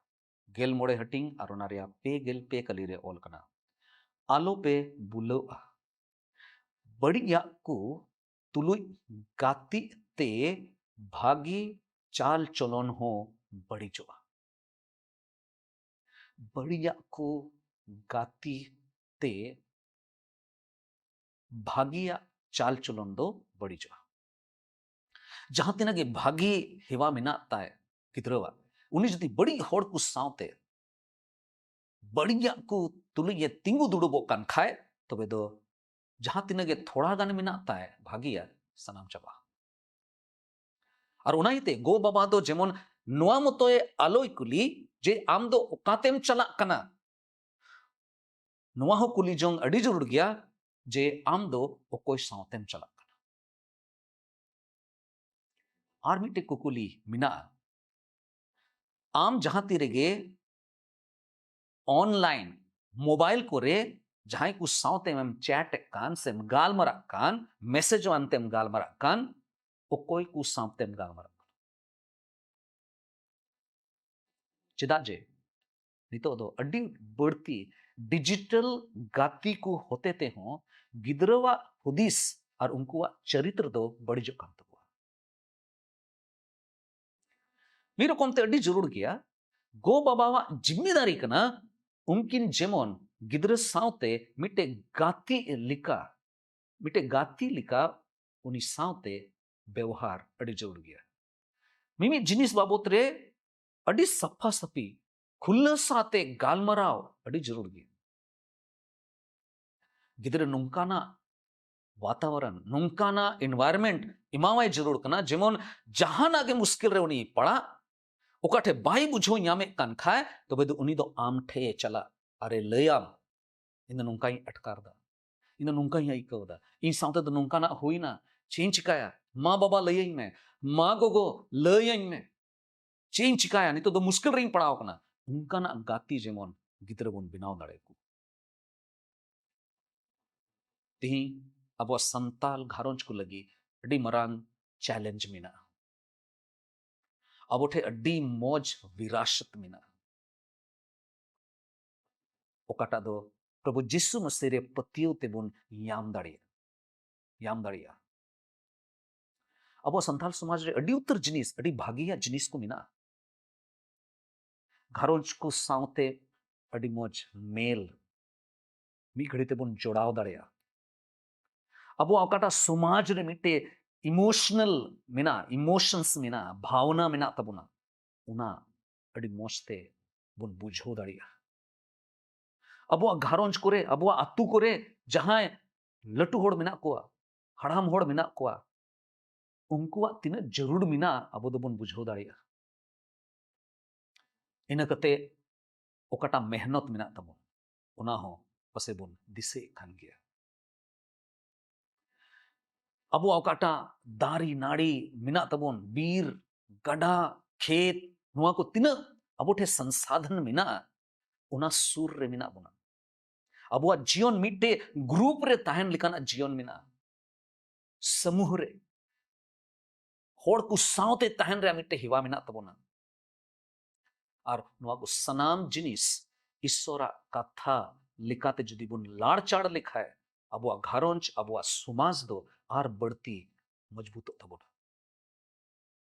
ᱜᱮᱞ ᱢᱚᱬᱮ ᱦᱟᱹᱴᱤᱧ ᱟᱨ ᱚᱱᱟ ᱨᱮᱭᱟᱜ ᱯᱮ ᱜᱮᱞ ᱯᱮ ᱠᱟᱹᱞᱤ ᱨᱮ ᱚᱞ ᱠᱟᱱᱟ, ᱟᱞᱚᱯᱮ ᱵᱩᱞᱟᱹᱜᱼᱟ, ᱵᱟᱹᱲᱤᱡᱟᱜ ᱠᱚ ᱛᱩᱞᱩᱡ ᱜᱟᱛᱮᱜ ᱛᱮ ᱵᱷᱟᱹᱜᱤ ᱪᱟᱞ ᱪᱚᱞᱚᱱ ᱦᱚᱸ ᱵᱟᱹᱲᱤᱡᱚᱜᱼᱟ᱾ ᱵᱟᱹᱲᱤᱡᱟᱜ ᱠᱚ ᱜᱟᱛᱮ ᱛᱮ ᱵᱷᱟᱹᱜᱤᱭᱟᱜ ᱪᱟᱞ ᱪᱚᱞᱚᱱ ᱫᱚ ᱵᱟᱹᱲᱤᱡᱚᱜᱼᱟ᱾ ᱡᱟᱦᱟᱸ ᱛᱤᱱᱟᱹᱜ ᱜᱮ ᱵᱷᱟᱹᱜᱤ ᱦᱮᱣᱟ ᱢᱮᱱᱟᱜ ᱛᱟᱭ ᱜᱤᱫᱽᱨᱟᱹᱣᱟᱜ, ᱩᱱᱤ ᱡᱩᱫᱤ ᱵᱟᱹᱲᱤᱡ ᱦᱚᱲ ᱠᱚ ᱥᱟᱶᱛᱮ ᱵᱟᱹᱲᱤᱡᱟᱜ ᱠᱚ ᱛᱩᱞᱩᱡ ᱮ ᱛᱤᱸᱜᱩ ᱫᱩᱲᱩᱵᱚᱜ ᱠᱟᱱ ᱠᱷᱟᱡ, ᱛᱚᱵᱮ ᱫᱚ ᱡᱟᱦᱟᱸ ᱛᱤᱱᱟᱹᱜ ᱜᱮ ᱛᱷᱚᱲᱟ ᱜᱟᱱ ᱢᱮᱱᱟᱜ ᱛᱟᱭ ᱵᱷᱟᱹᱜᱤᱭᱟᱜ, ᱥᱟᱱᱟᱢ ᱪᱟᱵᱟᱜᱼᱟ᱾ ᱟᱨ ᱚᱱᱟ ᱤᱭᱟᱹᱛᱮ ᱜᱚ ᱵᱟᱵᱟ ᱫᱚ ᱡᱮᱢᱚᱱ ᱱᱚᱣᱟ ᱢᱚᱛᱚᱭ ᱟᱞᱚᱭ ᱠᱩᱞᱤ ᱡᱮ ᱟᱢ ᱫᱚ ᱚᱠᱟᱛᱮᱢ ᱪᱟᱞᱟᱜ ᱠᱟᱱᱟ, ᱱᱚᱣᱟ ᱦᱚᱸ ᱠᱩᱞᱤ ᱡᱚᱝ ᱟᱹᱰᱤ ᱡᱟᱹᱨᱩᱲ ᱜᱮᱭᱟ ᱡᱮ ᱟᱢ ᱫᱚ ᱚᱠᱚᱭ ᱥᱟᱶᱛᱮᱢ ᱪᱟᱞᱟᱜ ᱠᱟᱱᱟ᱾ ᱟᱨ ᱢᱤᱫᱴᱮᱡ ᱠᱩᱠᱞᱤ ᱢᱮᱱᱟᱜᱼᱟ, ᱟᱢ ᱡᱟᱦᱟᱸ ᱛᱤ ᱨᱮᱜᱮ online, mobile ᱠᱚᱨᱮ ᱡᱟᱦᱟᱸᱭ ᱠᱚ ᱥᱟᱶᱛᱮ ᱮᱢ chat ᱮᱫ ᱠᱟᱱ ᱥᱮᱢ ᱜᱟᱞᱢᱟᱨᱟᱜ ᱠᱟᱱ, message ᱟᱱᱛᱮᱢ ᱜᱟᱞᱢᱟᱨᱟᱜ ᱠᱟᱱ, ᱚᱠᱚᱭ ᱠᱚ ᱥᱟᱶᱛᱮᱢ ᱜᱟᱞᱢᱟᱨᱟᱜ ᱠᱟᱱᱟ? ᱪᱮᱫᱟᱜ ᱡᱮ ᱱᱤᱛᱚᱜ ᱫᱚ ᱟᱹᱰᱤ ᱵᱟᱹᱲᱛᱤ digital ᱜᱟᱛᱮ ᱠᱚ ᱦᱚᱛᱮ ᱛᱮᱦᱚᱸ ᱜᱤᱫᱽᱨᱟᱹᱣᱟᱜ ᱦᱩᱫᱤᱥ ᱟᱨ ᱩᱱᱠᱩᱣᱟᱜ ᱪᱚᱨᱤᱛᱨᱚ ᱫᱚ ᱵᱟᱹᱲᱤᱡᱚᱜ ᱠᱟᱱ ᱛᱟᱠᱚᱣᱟ᱾ ᱢᱤᱫ ᱨᱚᱠᱚᱢ ᱛᱮ ᱟᱹᱰᱤ ᱡᱟᱹᱨᱩᱲ ᱜᱮᱭᱟ, ᱜᱚ ᱵᱟᱵᱟᱣᱟᱜ ᱡᱤᱢᱢᱮᱫᱟᱨᱤ ᱠᱟᱱᱟ ᱩᱱᱠᱤᱱ ᱡᱮᱢᱚᱱ ᱜᱤᱫᱽᱨᱟᱹ ᱥᱟᱶᱛᱮ ᱢᱤᱫᱴᱮᱡ ᱜᱟᱛᱮ ᱞᱮᱠᱟ, ᱢᱤᱫᱴᱮᱡ ᱜᱟᱛᱮ ᱞᱮᱠᱟ ᱩᱱᱤ ᱥᱟᱶᱛᱮ ᱵᱮᱣᱦᱟᱨ ᱟᱹᱰᱤ ᱡᱟᱹᱨᱩᱲ ᱜᱮᱭᱟ᱾ ᱢᱤᱢᱤᱫ ᱡᱤᱱᱤᱥ ᱵᱟᱵᱚᱛ ᱨᱮ ᱟᱹᱰᱤ ᱥᱟᱯᱷᱟ ᱥᱟᱹᱯᱷᱤ, ᱠᱷᱩᱞᱟᱹᱥᱟ ᱛᱮ ᱜᱟᱞᱢᱟᱨᱟᱣ ᱟᱹᱰᱤ ᱡᱟᱹᱨᱩᱲ ᱜᱮᱭᱟ᱾ ᱜᱤᱫᱽᱨᱟᱹ ᱱᱚᱝᱠᱟᱱᱟᱜ ᱵᱟᱛᱟᱵᱚᱨᱚᱱ, ᱱᱚᱝᱠᱟᱱᱟᱜ environment ᱮᱢᱟᱣᱟᱭ ᱡᱟᱹᱨᱩᱲ ᱠᱟᱱᱟ, ᱡᱮᱢᱚᱱ ᱡᱟᱦᱟᱱᱟᱜ ᱜᱮ ᱢᱩᱥᱠᱤᱞ ᱨᱮ ᱩᱱᱤ ᱯᱟᱲᱟᱜ, ᱚᱠᱟ ᱴᱷᱮᱡ ᱵᱟᱭ ᱵᱩᱡᱷᱟᱹᱣ ᱧᱟᱢᱮᱫ ᱠᱟᱱ ᱠᱷᱟᱡ, ᱛᱚᱵᱮ ᱫᱚ ᱩᱱᱤ ᱫᱚ ᱟᱢ ᱴᱷᱮᱡ ᱮ ᱪᱟᱞᱟᱜ ᱟᱨᱮ ᱞᱟᱹᱭᱟᱢ, "ᱤᱧ ᱫᱚ ᱱᱚᱝᱠᱟᱧ ᱟᱴᱠᱟᱨ ᱫᱟ, ᱤᱧ ᱫᱚ ᱱᱚᱝᱠᱟᱧ ᱟᱹᱭᱠᱟᱹᱣ ᱫᱟ, ᱤᱧ ᱥᱟᱶᱛᱮ ᱫᱚ ᱱᱚᱝᱠᱟᱱᱟᱜ ᱦᱩᱭᱱᱟ, ᱪᱮᱫ ᱤᱧ ᱪᱤᱠᱟᱭᱟ? ᱢᱟ ᱵᱟᱵᱟ ᱞᱟᱹᱭᱟᱹᱧ ᱢᱮ, ᱢᱟ ᱜᱚᱜᱚ ᱞᱟᱹᱭᱟᱹᱧ ᱢᱮ, ᱪᱮᱫ ᱤᱧ ᱪᱤᱠᱟᱭᱟ? ᱱᱤᱛᱚᱜ ᱫᱚ ᱢᱩᱥᱠᱤᱞ ᱨᱤᱧ ᱯᱟᱲᱟᱣ ᱠᱟᱱᱟ᱾" ᱚᱱᱠᱟᱱᱟᱜ ᱜᱟᱛᱮ ᱡᱮᱢᱚᱱ ᱜᱤᱫᱽᱨᱟᱹ ᱵᱚᱱ ᱵᱮᱱᱟᱣ ᱫᱟᱲᱮᱭᱟᱠᱚ᱾ ᱛᱤᱦᱤᱧ ᱟᱵᱚᱣᱟᱜ ᱥᱟᱱᱛᱟᱞ ᱜᱷᱟᱨᱚᱸᱡᱽ ᱠᱚ ᱞᱟᱹᱜᱤᱫ ᱟᱹᱰᱤ ᱢᱟᱨᱟᱝ ᱪᱮᱞᱮᱧᱡᱽ ᱢᱮᱱᱟᱜᱼᱟ᱾ ᱟᱵᱚ ᱴᱷᱮᱱ ᱟᱹᱰᱤ ᱢᱚᱡᱽ ᱵᱤᱨᱟᱥᱚᱛ ᱢᱮᱱᱟᱜᱼᱟ, ᱚᱠᱟᱴᱟᱜ ᱫᱚ ᱯᱨᱚᱵᱷᱩ ᱡᱤᱥᱩ ᱢᱟᱹᱥᱤ ᱨᱮ ᱯᱟᱹᱛᱭᱟᱹᱣ ᱛᱮᱵᱚᱱ ᱧᱟᱢ ᱫᱟᱲᱮᱭᱟᱜᱼᱟ, ᱧᱟᱢ ᱫᱟᱲᱮᱭᱟᱜᱼᱟ᱾ ᱟᱵᱚ ᱥᱟᱱᱛᱟᱲ ᱥᱚᱢᱟᱡᱽ ᱨᱮ ᱟᱹᱰᱤ ᱩᱛᱟᱹᱨ ᱡᱤᱱᱤᱥ, ᱟᱹᱰᱤ ᱵᱷᱟᱹᱜᱤᱭᱟᱜ ᱡᱤᱱᱤᱥ ᱠᱚ ᱢᱮᱱᱟᱜᱼᱟ᱾ ᱜᱷᱟᱨᱚᱸᱡᱽ ᱠᱚ ᱥᱟᱶᱛᱮ ᱟᱹᱰᱤ ᱢᱚᱡᱽ ᱢᱮᱞ, ᱢᱤᱫ ᱜᱷᱟᱹᱲᱤ ᱛᱮᱵᱚᱱ ᱡᱚᱲᱟᱣ ᱫᱟᱲᱮᱭᱟᱜᱼᱟ᱾ ᱟᱵᱚᱣᱟᱜ ᱚᱠᱟᱴᱟᱜ ᱥᱚᱢᱟᱡᱽ ᱨᱮ ᱢᱤᱫᱴᱮᱡ ᱤᱢᱳᱥᱚᱱᱟᱞ ᱢᱮᱱᱟᱜᱼᱟ, ᱤᱢᱳᱥᱚᱱᱥ ᱢᱮᱱᱟᱜᱼᱟ, ᱵᱷᱟᱣᱱᱟ ᱢᱮᱱᱟᱜ ᱛᱟᱵᱚᱱᱟ, ᱚᱱᱟ ᱟᱹᱰᱤ ᱢᱚᱡᱽ ᱛᱮ ᱵᱚᱱ ᱵᱩᱡᱷᱟᱹᱣ ᱫᱟᱲᱮᱭᱟᱜᱼᱟ᱾ ᱟᱵᱚᱣᱟᱜ ᱜᱷᱟᱨᱚᱸᱡᱽ ᱠᱚᱨᱮ, ᱟᱵᱚᱣᱟᱜ ᱟᱹᱛᱩ ᱠᱚᱨᱮ ᱡᱟᱦᱟᱸᱭ ᱞᱟᱹᱴᱩ ᱦᱚᱲ ᱢᱮᱱᱟᱜ ᱠᱚᱣᱟ, ᱦᱟᱲᱟᱢ ᱦᱚᱲ ᱢᱮᱱᱟᱜ ᱠᱚᱣᱟ, ᱩᱱᱠᱩᱣᱟᱜ ᱛᱤᱱᱟᱹᱜ ᱡᱟᱹᱨᱩᱲ ᱢᱮᱱᱟᱜᱼᱟ, ᱟᱵᱚ ᱫᱚᱵᱚᱱ ᱵᱩᱡᱷᱟᱹᱣ ᱫᱟᱲᱮᱭᱟᱜᱼᱟ᱾ ᱤᱱᱟᱹ ᱠᱟᱛᱮ ᱚᱠᱟᱴᱟᱜ ᱢᱮᱦᱱᱚᱛ ᱢᱮᱱᱟᱜ ᱛᱟᱵᱚᱱ, ᱚᱱᱟ ᱦᱚᱸ ᱯᱟᱥᱮ ᱵᱚᱱ ᱫᱤᱥᱟᱹᱭᱮᱫ ᱠᱟᱱ ᱜᱮᱭᱟ᱾ ᱟᱵᱚᱣᱟᱜ ᱚᱠᱟᱴᱟᱜ ᱫᱟᱨᱮ ᱱᱟᱹᱲᱤ ᱢᱮᱱᱟᱜ ᱛᱟᱵᱚᱱ, ᱵᱤᱨ, ᱜᱟᱰᱟ, ᱠᱷᱮᱛ, ᱱᱚᱣᱟ ᱠᱚ ᱛᱤᱱᱟᱹᱜ ᱟᱵᱚ ᱴᱷᱮᱱ ᱥᱚᱝᱥᱟᱫᱷᱚᱱ ᱢᱮᱱᱟᱜᱼᱟ, ᱚᱱᱟ ᱥᱩᱨ ᱨᱮ ᱢᱮᱱᱟᱜ ᱵᱚᱱᱟ᱾ ᱟᱵᱚᱣᱟᱜ ᱡᱤᱭᱚᱱ ᱢᱤᱫᱴᱮᱡ ᱜᱨᱩᱯ ᱨᱮ ᱛᱟᱦᱮᱱ ᱞᱮᱠᱟᱱᱟᱜ ᱡᱤᱭᱚᱱ ᱢᱮᱱᱟᱜᱼᱟ, ᱥᱟᱢᱩᱦ ᱨᱮ ᱦᱚᱲ ᱠᱚ ᱥᱟᱶᱛᱮ ᱛᱟᱦᱮᱱ ᱨᱮᱭᱟᱜ ᱢᱤᱫᱴᱮᱡ ᱦᱮᱣᱟ ᱢᱮᱱᱟᱜ ᱛᱟᱵᱚᱱᱟ᱾ ᱟᱨ ᱱᱚᱣᱟ ᱠᱚ ᱥᱟᱱᱟᱢ ᱡᱤᱱᱤᱥ ᱤᱥᱥᱚᱨᱟᱜ ᱠᱟᱛᱷᱟ ᱞᱮᱠᱟᱛᱮ ᱡᱩᱫᱤ ᱵᱚᱱ ᱞᱟᱲᱪᱟᱲ ᱞᱮᱠᱷᱟᱡ, ᱟᱵᱚᱣᱟᱜ ᱜᱷᱟᱨᱚᱸᱡᱽ, ᱟᱵᱚᱣᱟᱜ ᱥᱚᱢᱟᱡᱽ ᱫᱚ ᱟᱨ ᱵᱟᱹᱲᱛᱤ ᱢᱚᱡᱽᱵᱩᱛᱚᱜ ᱛᱟᱵᱚᱱᱟ᱾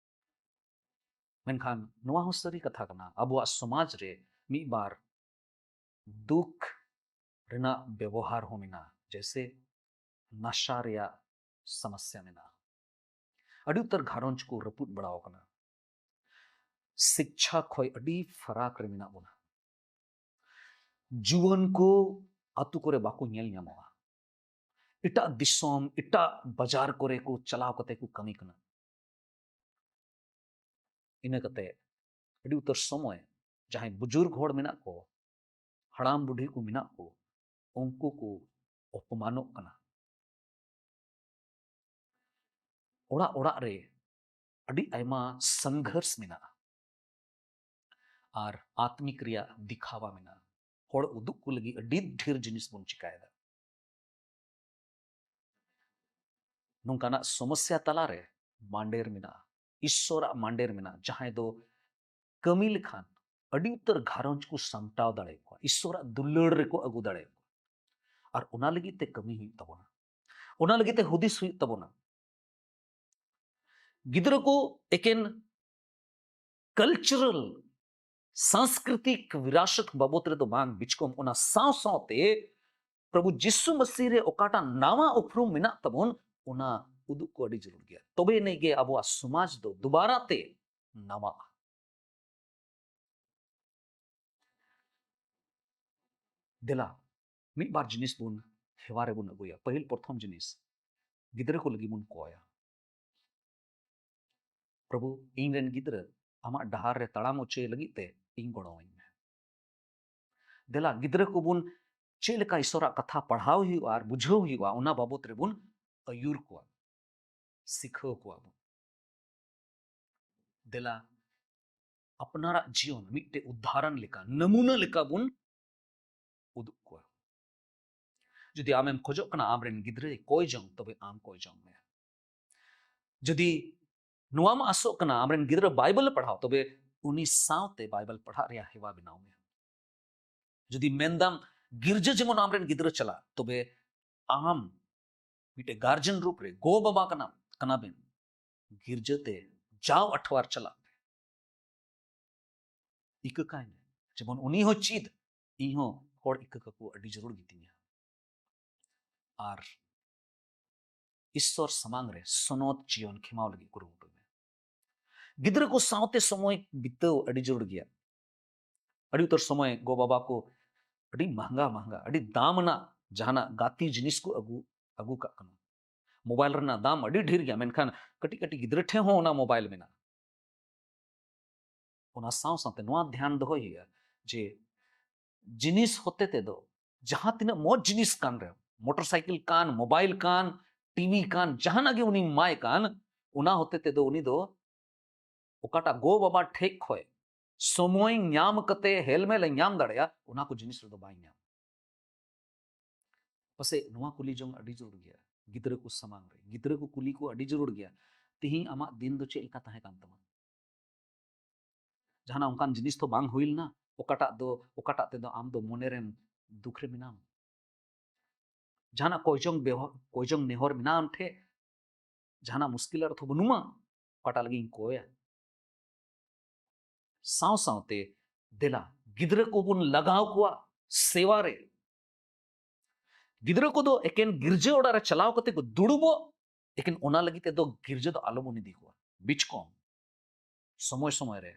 ᱢᱮᱱᱠᱷᱟᱱ ᱱᱚᱣᱟ ᱦᱚᱸ ᱥᱟᱹᱨᱤ ᱠᱟᱛᱷᱟ ᱠᱟᱱᱟ, ᱟᱵᱚᱣᱟᱜ ᱥᱚᱢᱟᱡᱽ ᱨᱮ ᱢᱤᱫ ᱵᱟᱨ ᱫᱩᱠ ᱨᱮᱱᱟᱜ ᱵᱮᱵᱚᱦᱟᱨ ᱦᱚᱸ ᱢᱮᱱᱟᱜᱼᱟ, ᱡᱮᱭᱥᱮ ᱱᱟᱥᱟ ᱨᱮᱭᱟᱜ ᱥᱚᱢᱚᱥᱭᱟ ᱢᱮᱱᱟᱜᱼᱟ᱾ ᱟᱹᱰᱤ ᱩᱛᱟᱹᱨ ᱜᱷᱟᱨᱚᱸᱡᱽ ᱠᱚ ᱨᱟᱹᱯᱩᱫ ᱵᱟᱲᱟᱣ ᱟᱠᱟᱱᱟ᱾ ᱥᱤᱠᱪᱷᱟ ᱠᱷᱚᱡ ᱟᱹᱰᱤ ᱯᱷᱟᱨᱟᱠ ᱨᱮ ᱢᱮᱱᱟᱜ ᱵᱚᱱᱟ᱾ ᱡᱩᱣᱟᱹᱱ ᱠᱚ ᱟᱛᱳ ᱠᱚᱨᱮ ᱵᱟᱠᱚ ᱧᱮᱞ ᱧᱟᱢᱚᱜᱼᱟ᱾ ᱮᱴᱟᱜ ᱫᱤᱥᱚᱢ, ᱮᱴᱟᱜ ᱵᱟᱡᱟᱨ ᱠᱚᱨᱮ ᱠᱚ ᱪᱟᱞᱟᱣ ᱠᱟᱛᱮ ᱠᱚ ᱠᱟᱹᱢᱤ ᱠᱟᱱᱟ᱾ ᱤᱱᱟᱹ ᱠᱟᱛᱮ ᱟᱹᱰᱤ ᱩᱛᱟᱹᱨ ᱥᱚᱢᱚᱭ ᱡᱟᱦᱟᱸᱭ ᱵᱩᱡᱩᱨᱜ ᱦᱚᱲ ᱢᱮᱱᱟᱜ ᱠᱚ, ᱦᱟᱲᱟᱢ ᱵᱩᱰᱷᱤ ᱠᱚ ᱢᱮᱱᱟᱜ ᱠᱚ, ᱩᱱᱠᱩ ᱠᱚ ᱚᱯᱚᱢᱟᱱᱚᱜ ᱠᱟᱱᱟ᱾ ᱚᱲᱟᱜ ᱚᱲᱟᱜ ᱨᱮ ᱟᱹᱰᱤ ᱟᱭᱢᱟ ᱥᱚᱝᱜᱷᱚᱨᱥ ᱢᱮᱱᱟᱜᱼᱟ ᱟᱨ ᱟᱛᱢᱤᱠ ᱨᱮᱭᱟᱜ ᱫᱤᱠᱷᱟᱣᱟ ᱢᱮᱱᱟᱜᱼᱟ᱾ ᱦᱚᱲ ᱩᱫᱩᱜ ᱠᱚ ᱞᱟᱹᱜᱤᱫ ᱟᱹᱰᱤ ᱰᱷᱮᱨ ᱡᱤᱱᱤᱥ ᱵᱚᱱ ᱪᱤᱠᱟᱭᱮᱫᱟ᱾ ᱱᱚᱝᱠᱟᱱᱟᱜ ᱥᱚᱢᱚᱥᱭᱟ ᱛᱟᱞᱟᱨᱮ ᱢᱟᱸᱰᱮᱨ ᱢᱮᱱᱟᱜᱼᱟ, ᱤᱥᱥᱚᱨᱟᱜ ᱢᱟᱸᱰᱮᱨ ᱢᱮᱱᱟᱜᱼᱟ, ᱡᱟᱦᱟᱸᱭ ᱫᱚ ᱠᱟᱹᱢᱤ ᱞᱮᱠᱷᱟᱱ ᱟᱹᱰᱤ ᱩᱛᱟᱹᱨ ᱜᱷᱟᱨᱚᱸᱡᱽ ᱠᱚ ᱥᱟᱢᱴᱟᱣ ᱫᱟᱲᱮᱭᱟᱠᱚᱣᱟ, ᱤᱥᱥᱚᱨᱟᱜ ᱫᱩᱞᱟᱹᱲ ᱨᱮᱠᱚ ᱟᱹᱜᱩ ᱫᱟᱲᱮᱭᱟᱠᱚᱣᱟ᱾ ᱟᱨ ᱚᱱᱟ ᱞᱟᱹᱜᱤᱫ ᱛᱮ ᱠᱟᱹᱢᱤ ᱦᱩᱭᱩᱜ ᱛᱟᱵᱚᱱᱟ, ᱚᱱᱟ ᱞᱟᱹᱜᱤᱫ ᱛᱮ ᱦᱩᱫᱤᱥ ᱦᱩᱭᱩᱜ ᱛᱟᱵᱚᱱᱟ᱾ ᱜᱤᱫᱽᱨᱟᱹ ᱠᱚ ᱮᱠᱮᱱ ᱠᱟᱞᱪᱟᱨᱟᱞ, ᱥᱟᱝᱥᱠᱨᱤᱛᱤᱠ ᱵᱤᱨᱟᱥᱚᱛ ᱵᱟᱵᱚᱛ ᱨᱮᱫᱚ ᱵᱟᱝ, ᱵᱤᱪᱠᱚᱢ ᱚᱱᱟ ᱥᱟᱶ ᱥᱟᱶᱛᱮ ᱯᱨᱚᱵᱷᱩ ᱡᱤᱥᱩ ᱢᱟᱹᱥᱤ ᱨᱮ ᱚᱠᱟᱴᱟᱜ ᱱᱟᱣᱟ ᱩᱯᱨᱩᱢ ᱢᱮᱱᱟᱜ ᱛᱟᱵᱚᱱ, ᱚᱱᱟ ᱩᱫᱩᱜ ᱠᱚ ᱟᱹᱰᱤ ᱡᱟᱹᱨᱩᱲ ᱜᱮᱭᱟ᱾ ᱛᱚᱵᱮ ᱮᱱᱮᱡ ᱜᱮ ᱟᱵᱚᱣᱟᱜ ᱥᱚᱢᱟᱡᱽ ᱫᱚ ᱫᱩᱵᱟᱨᱟ ᱛᱮ ᱱᱟᱣᱟᱜᱼᱟ᱾ ᱫᱮᱞᱟ, ᱢᱤᱫ ᱵᱟᱨ ᱡᱤᱱᱤᱥ ᱵᱚᱱ ᱦᱮᱣᱟ ᱨᱮᱵᱚᱱ ᱟᱹᱜᱩᱭᱟ᱾ ᱯᱟᱹᱦᱤᱞ ᱯᱨᱚᱛᱷᱚᱢ ᱡᱤᱱᱤᱥ, ᱜᱤᱫᱽᱨᱟᱹ ᱠᱚ ᱞᱟᱹᱜᱤᱫ ᱵᱚᱱ ᱠᱚᱭᱟ, "ᱯᱨᱚᱵᱷᱩ, ᱤᱧ ᱨᱮᱱ ᱜᱤᱫᱽᱨᱟᱹ ᱟᱢᱟᱜ ᱰᱟᱦᱟᱨ ᱨᱮ ᱛᱟᱲᱟᱢ ᱦᱚᱪᱚᱭ ᱞᱟᱹᱜᱤᱫ ᱛᱮ ᱤᱧ ᱜᱚᱲᱚᱣᱟᱹᱧ ᱢᱮ᱾" ᱫᱮᱞᱟ, ᱜᱤᱫᱽᱨᱟᱹ ᱠᱚᱵᱚᱱ ᱪᱮᱫ ᱞᱮᱠᱟ ᱤᱥᱚᱨᱟᱜ ᱠᱟᱛᱷᱟ ᱯᱟᱲᱦᱟᱣ ᱦᱩᱭᱩᱜᱼᱟ ᱟᱨ ᱵᱩᱡᱷᱟᱹᱣ ᱦᱩᱭᱩᱜᱼᱟ, ᱚᱱᱟ ᱵᱟᱵᱚᱛ ᱨᱮᱵᱚᱱ ᱟᱹᱭᱩᱨ ᱠᱚᱣᱟ, ᱥᱤᱠᱷᱟᱹᱣ ᱠᱚᱣᱟ ᱵᱚᱱ᱾ ᱫᱮᱞᱟ, ᱟᱯᱱᱟᱨᱟᱜ ᱡᱤᱭᱚᱱ ᱢᱤᱫᱴᱮᱡ ᱩᱫᱟᱦᱚᱨᱚᱱ ᱞᱮᱠᱟ, ᱱᱟᱢᱩᱱᱟ ᱞᱮᱠᱟ ᱵᱚᱱ ᱩᱫᱩᱜ ᱠᱚᱣᱟ᱾ ᱡᱩᱫᱤ ᱟᱢᱮᱢ ᱠᱷᱚᱡᱚᱜ ᱠᱟᱱᱟ ᱟᱢᱨᱮᱱ ᱜᱤᱫᱽᱨᱟᱹᱭ ᱠᱚᱭ ᱡᱚᱝ, ᱛᱚᱵᱮ ᱟᱢ ᱠᱚᱭ ᱡᱚᱝ ᱢᱮ᱾ ᱡᱩᱫᱤ ᱱᱚᱣᱟᱢ ᱟᱥᱚᱜ ᱠᱟᱱᱟ ᱟᱢᱨᱮᱱ ᱜᱤᱫᱽᱨᱟᱹ ᱵᱟᱭᱵᱮᱞ ᱮ ᱯᱟᱲᱦᱟᱣ, ᱛᱚᱵᱮ ᱩᱱᱤ ᱥᱟᱶᱛᱮ ᱵᱟᱭᱵᱮᱞ ᱯᱟᱲᱦᱟᱜ ᱨᱮᱭᱟᱜ ᱦᱮᱣᱟ ᱵᱮᱱᱟᱣ ᱢᱮ᱾ ᱡᱩᱫᱤ ᱢᱮᱱᱫᱟᱢ ᱜᱤᱨᱡᱟᱹ ᱡᱮᱢᱚᱱ ᱟᱢᱨᱮᱱ ᱜᱤᱫᱽᱨᱟᱹ ᱪᱟᱞᱟᱜ, ᱛᱚᱵᱮ ᱟᱢ ᱢᱤᱫᱴᱮᱡ ᱜᱟᱨᱡᱮᱱ ᱨᱩᱯ ᱨᱮ, ᱜᱚ ᱵᱟᱵᱟ ᱠᱟᱱᱟᱢ, ᱠᱟᱱᱟᱵᱮᱱ, ᱜᱤᱨᱡᱟᱹ ᱛᱮ ᱡᱟᱣ ᱟᱴᱷᱣᱟᱨ ᱪᱟᱞᱟᱜ ᱯᱮ, ᱤᱠᱟᱹ ᱠᱟᱭ ᱢᱮ, ᱡᱮᱢᱚᱱ ᱩᱱᱤ ᱦᱚᱸ ᱪᱮᱫ, ᱤᱧ ᱦᱚᱸ ᱦᱚᱲ ᱤᱠᱟᱹ ᱠᱟᱠᱚ ᱟᱹᱰᱤ ᱡᱟᱹᱨᱩᱲ ᱜᱮᱛᱤᱧᱟ᱾ ᱟᱨ ᱤᱥᱥᱚᱨ ᱥᱟᱢᱟᱝ ᱨᱮ ᱥᱚᱱᱚᱛ ᱡᱤᱭᱚᱱ ᱠᱷᱮᱢᱟᱣ ᱞᱟᱹᱜᱤᱫ ᱠᱩᱨᱩᱢᱩᱴᱩᱭ ᱢᱮ᱾ ᱜᱤᱫᱽᱨᱟᱹ ᱠᱚ ᱥᱟᱶᱛᱮ ᱥᱚᱢᱚᱭ ᱵᱤᱛᱟᱹᱣ ᱟᱹᱰᱤ ᱡᱟᱹᱨᱩᱲ ᱜᱮᱭᱟ᱾ ᱟᱹᱰᱤ ᱩᱛᱟᱹᱨ ᱥᱚᱢᱚᱭ ᱜᱚ ᱵᱟᱵᱟ ᱠᱚ ᱟᱹᱰᱤ ᱢᱟᱦᱟᱝᱜᱟ ᱢᱟᱦᱟᱝᱜᱟ, ᱟᱹᱰᱤ ᱫᱟᱢ ᱟᱱᱟᱜ ᱡᱟᱦᱟᱱᱟᱜ ᱜᱟᱛᱮ ᱡᱤᱱᱤᱥ ᱠᱚ ᱟᱹᱜᱩ ᱟᱹᱜᱩ ᱠᱟᱜ ᱠᱟᱱᱟ᱾ ᱢᱳᱵᱟᱭᱤᱞ ᱨᱮᱱᱟᱜ ᱫᱟᱢ ᱟᱹᱰᱤ ᱰᱷᱮᱨ ᱜᱮᱭᱟ, ᱢᱮᱱᱠᱷᱟᱱ ᱠᱟᱹᱴᱤᱡ ᱠᱟᱹᱴᱤᱡ ᱜᱤᱫᱽᱨᱟᱹ ᱴᱷᱮᱱ ᱦᱚᱸ ᱚᱱᱟ ᱢᱳᱵᱟᱭᱤᱞ ᱢᱮᱱᱟᱜᱼᱟ᱾ ᱚᱱᱟ ᱥᱟᱶ ᱥᱟᱶᱛᱮ ᱱᱚᱣᱟ ᱫᱷᱮᱭᱟᱱ ᱫᱚᱦᱚᱭ ᱦᱩᱭᱩᱜᱼᱟ ᱡᱮ ᱡᱤᱱᱤᱥ ᱦᱚᱛᱮ ᱛᱮᱫᱚ ᱡᱟᱦᱟᱸ ᱛᱤᱱᱟᱹᱜ ᱢᱚᱡᱽ ᱡᱤᱱᱤᱥ ᱠᱟᱱ ᱨᱮᱦᱚᱸ, ᱢᱚᱴᱚᱨ ᱥᱟᱭᱠᱮᱞ ᱠᱟᱱ, ᱢᱳᱵᱟᱭᱤᱞ ᱠᱟᱱ, ᱴᱤᱵᱷᱤ ᱠᱟᱱ, ᱡᱟᱦᱟᱱᱟᱜ ᱜᱮ ᱩᱱᱤ ᱮᱢᱟᱭ ᱠᱟᱱ, ᱚᱱᱟ ᱦᱚᱛᱮ ᱛᱮᱫᱚ ᱩᱱᱤ ᱫᱚ ᱚᱠᱟᱴᱟᱜ ᱜᱚ ᱵᱟᱵᱟ ᱴᱷᱮᱡ ᱠᱷᱚᱡ ᱥᱚᱢᱚᱭ ᱧᱟᱢ ᱠᱟᱛᱮ ᱦᱮᱞᱢᱮᱞ ᱮ ᱧᱟᱢ ᱫᱟᱲᱮᱭᱟᱜᱼᱟ, ᱚᱱᱟ ᱠᱚ ᱡᱤᱱᱤᱥ ᱨᱮᱫᱚ ᱵᱟᱭ ᱧᱟᱢᱟ᱾ ᱯᱟᱥᱮᱡ ᱱᱚᱣᱟ ᱠᱩᱞᱤ ᱡᱚᱝ ᱟᱹᱰᱤ ᱡᱟᱹᱨᱩᱲ ᱜᱮᱭᱟ ᱜᱤᱫᱽᱨᱟᱹ ᱠᱚ ᱥᱟᱢᱟᱝ ᱨᱮ, ᱜᱤᱫᱽᱨᱟᱹ ᱠᱚ ᱠᱩᱞᱤ ᱠᱚ ᱟᱹᱰᱤ ᱡᱟᱹᱨᱩᱲ ᱜᱮᱭᱟ, "ᱛᱤᱦᱤᱧ ᱟᱢᱟᱜ ᱫᱤᱱ ᱫᱚ ᱪᱮᱫ ᱞᱮᱠᱟ ᱛᱟᱦᱮᱸ ᱠᱟᱱ ᱛᱟᱢᱟ? ᱡᱟᱦᱟᱱᱟᱜ ᱚᱱᱠᱟᱱ ᱡᱤᱱᱤᱥ ᱛᱚ ᱵᱟᱝ ᱦᱩᱭ ᱞᱮᱱᱟ ᱚᱠᱟᱴᱟᱜ ᱫᱚ, ᱚᱠᱟᱴᱟᱜ ᱛᱮᱫᱚ ᱟᱢ ᱫᱚ ᱢᱚᱱᱮ ᱨᱮᱢ ᱫᱩᱠ ᱨᱮ ᱢᱮᱱᱟᱢ? ᱡᱟᱦᱟᱱᱟᱜ ᱠᱚᱭᱡᱚᱝ ᱵᱮᱣᱦᱟᱨ, ᱠᱚᱭᱡᱚᱝ ᱱᱮᱦᱚᱨ ᱢᱮᱱᱟᱜᱼᱟ ᱟᱢ ᱴᱷᱮᱡ? ᱡᱟᱦᱟᱱᱟᱜ ᱢᱩᱥᱠᱤᱞ ᱟᱨ ᱛᱚ ᱵᱟᱹᱱᱩᱜᱼᱟ, ᱚᱠᱟᱴᱟᱜ ᱞᱟᱹᱜᱤᱫ ᱤᱧ ᱠᱚᱭᱟ?" ᱥᱟᱶ ᱥᱟᱶᱛᱮ ᱫᱮᱞᱟ ᱜᱤᱫᱽᱨᱟᱹ ᱠᱚᱵᱚᱱ ᱞᱟᱜᱟᱣ ᱠᱚᱣᱟ ᱥᱮᱣᱟ ᱨᱮ᱾ ᱜᱤᱫᱽᱨᱟᱹ ᱠᱚᱫᱚ ᱮᱠᱮᱱ ᱜᱤᱨᱡᱟᱹ ᱚᱲᱟᱜ ᱨᱮ ᱪᱟᱞᱟᱣ ᱠᱟᱛᱮ ᱠᱚ ᱫᱩᱲᱩᱵᱚᱜ, ᱮᱠᱮᱱ ᱚᱱᱟ ᱞᱟᱹᱜᱤᱫ ᱛᱮᱫᱚ ᱜᱤᱨᱡᱟᱹ ᱫᱚ ᱟᱞᱚᱵᱚᱱ ᱤᱫᱤ ᱠᱚᱣᱟ᱾ ᱵᱤᱪᱠᱚᱢ ᱥᱚᱢᱚᱭ ᱥᱚᱢᱚᱭ ᱨᱮ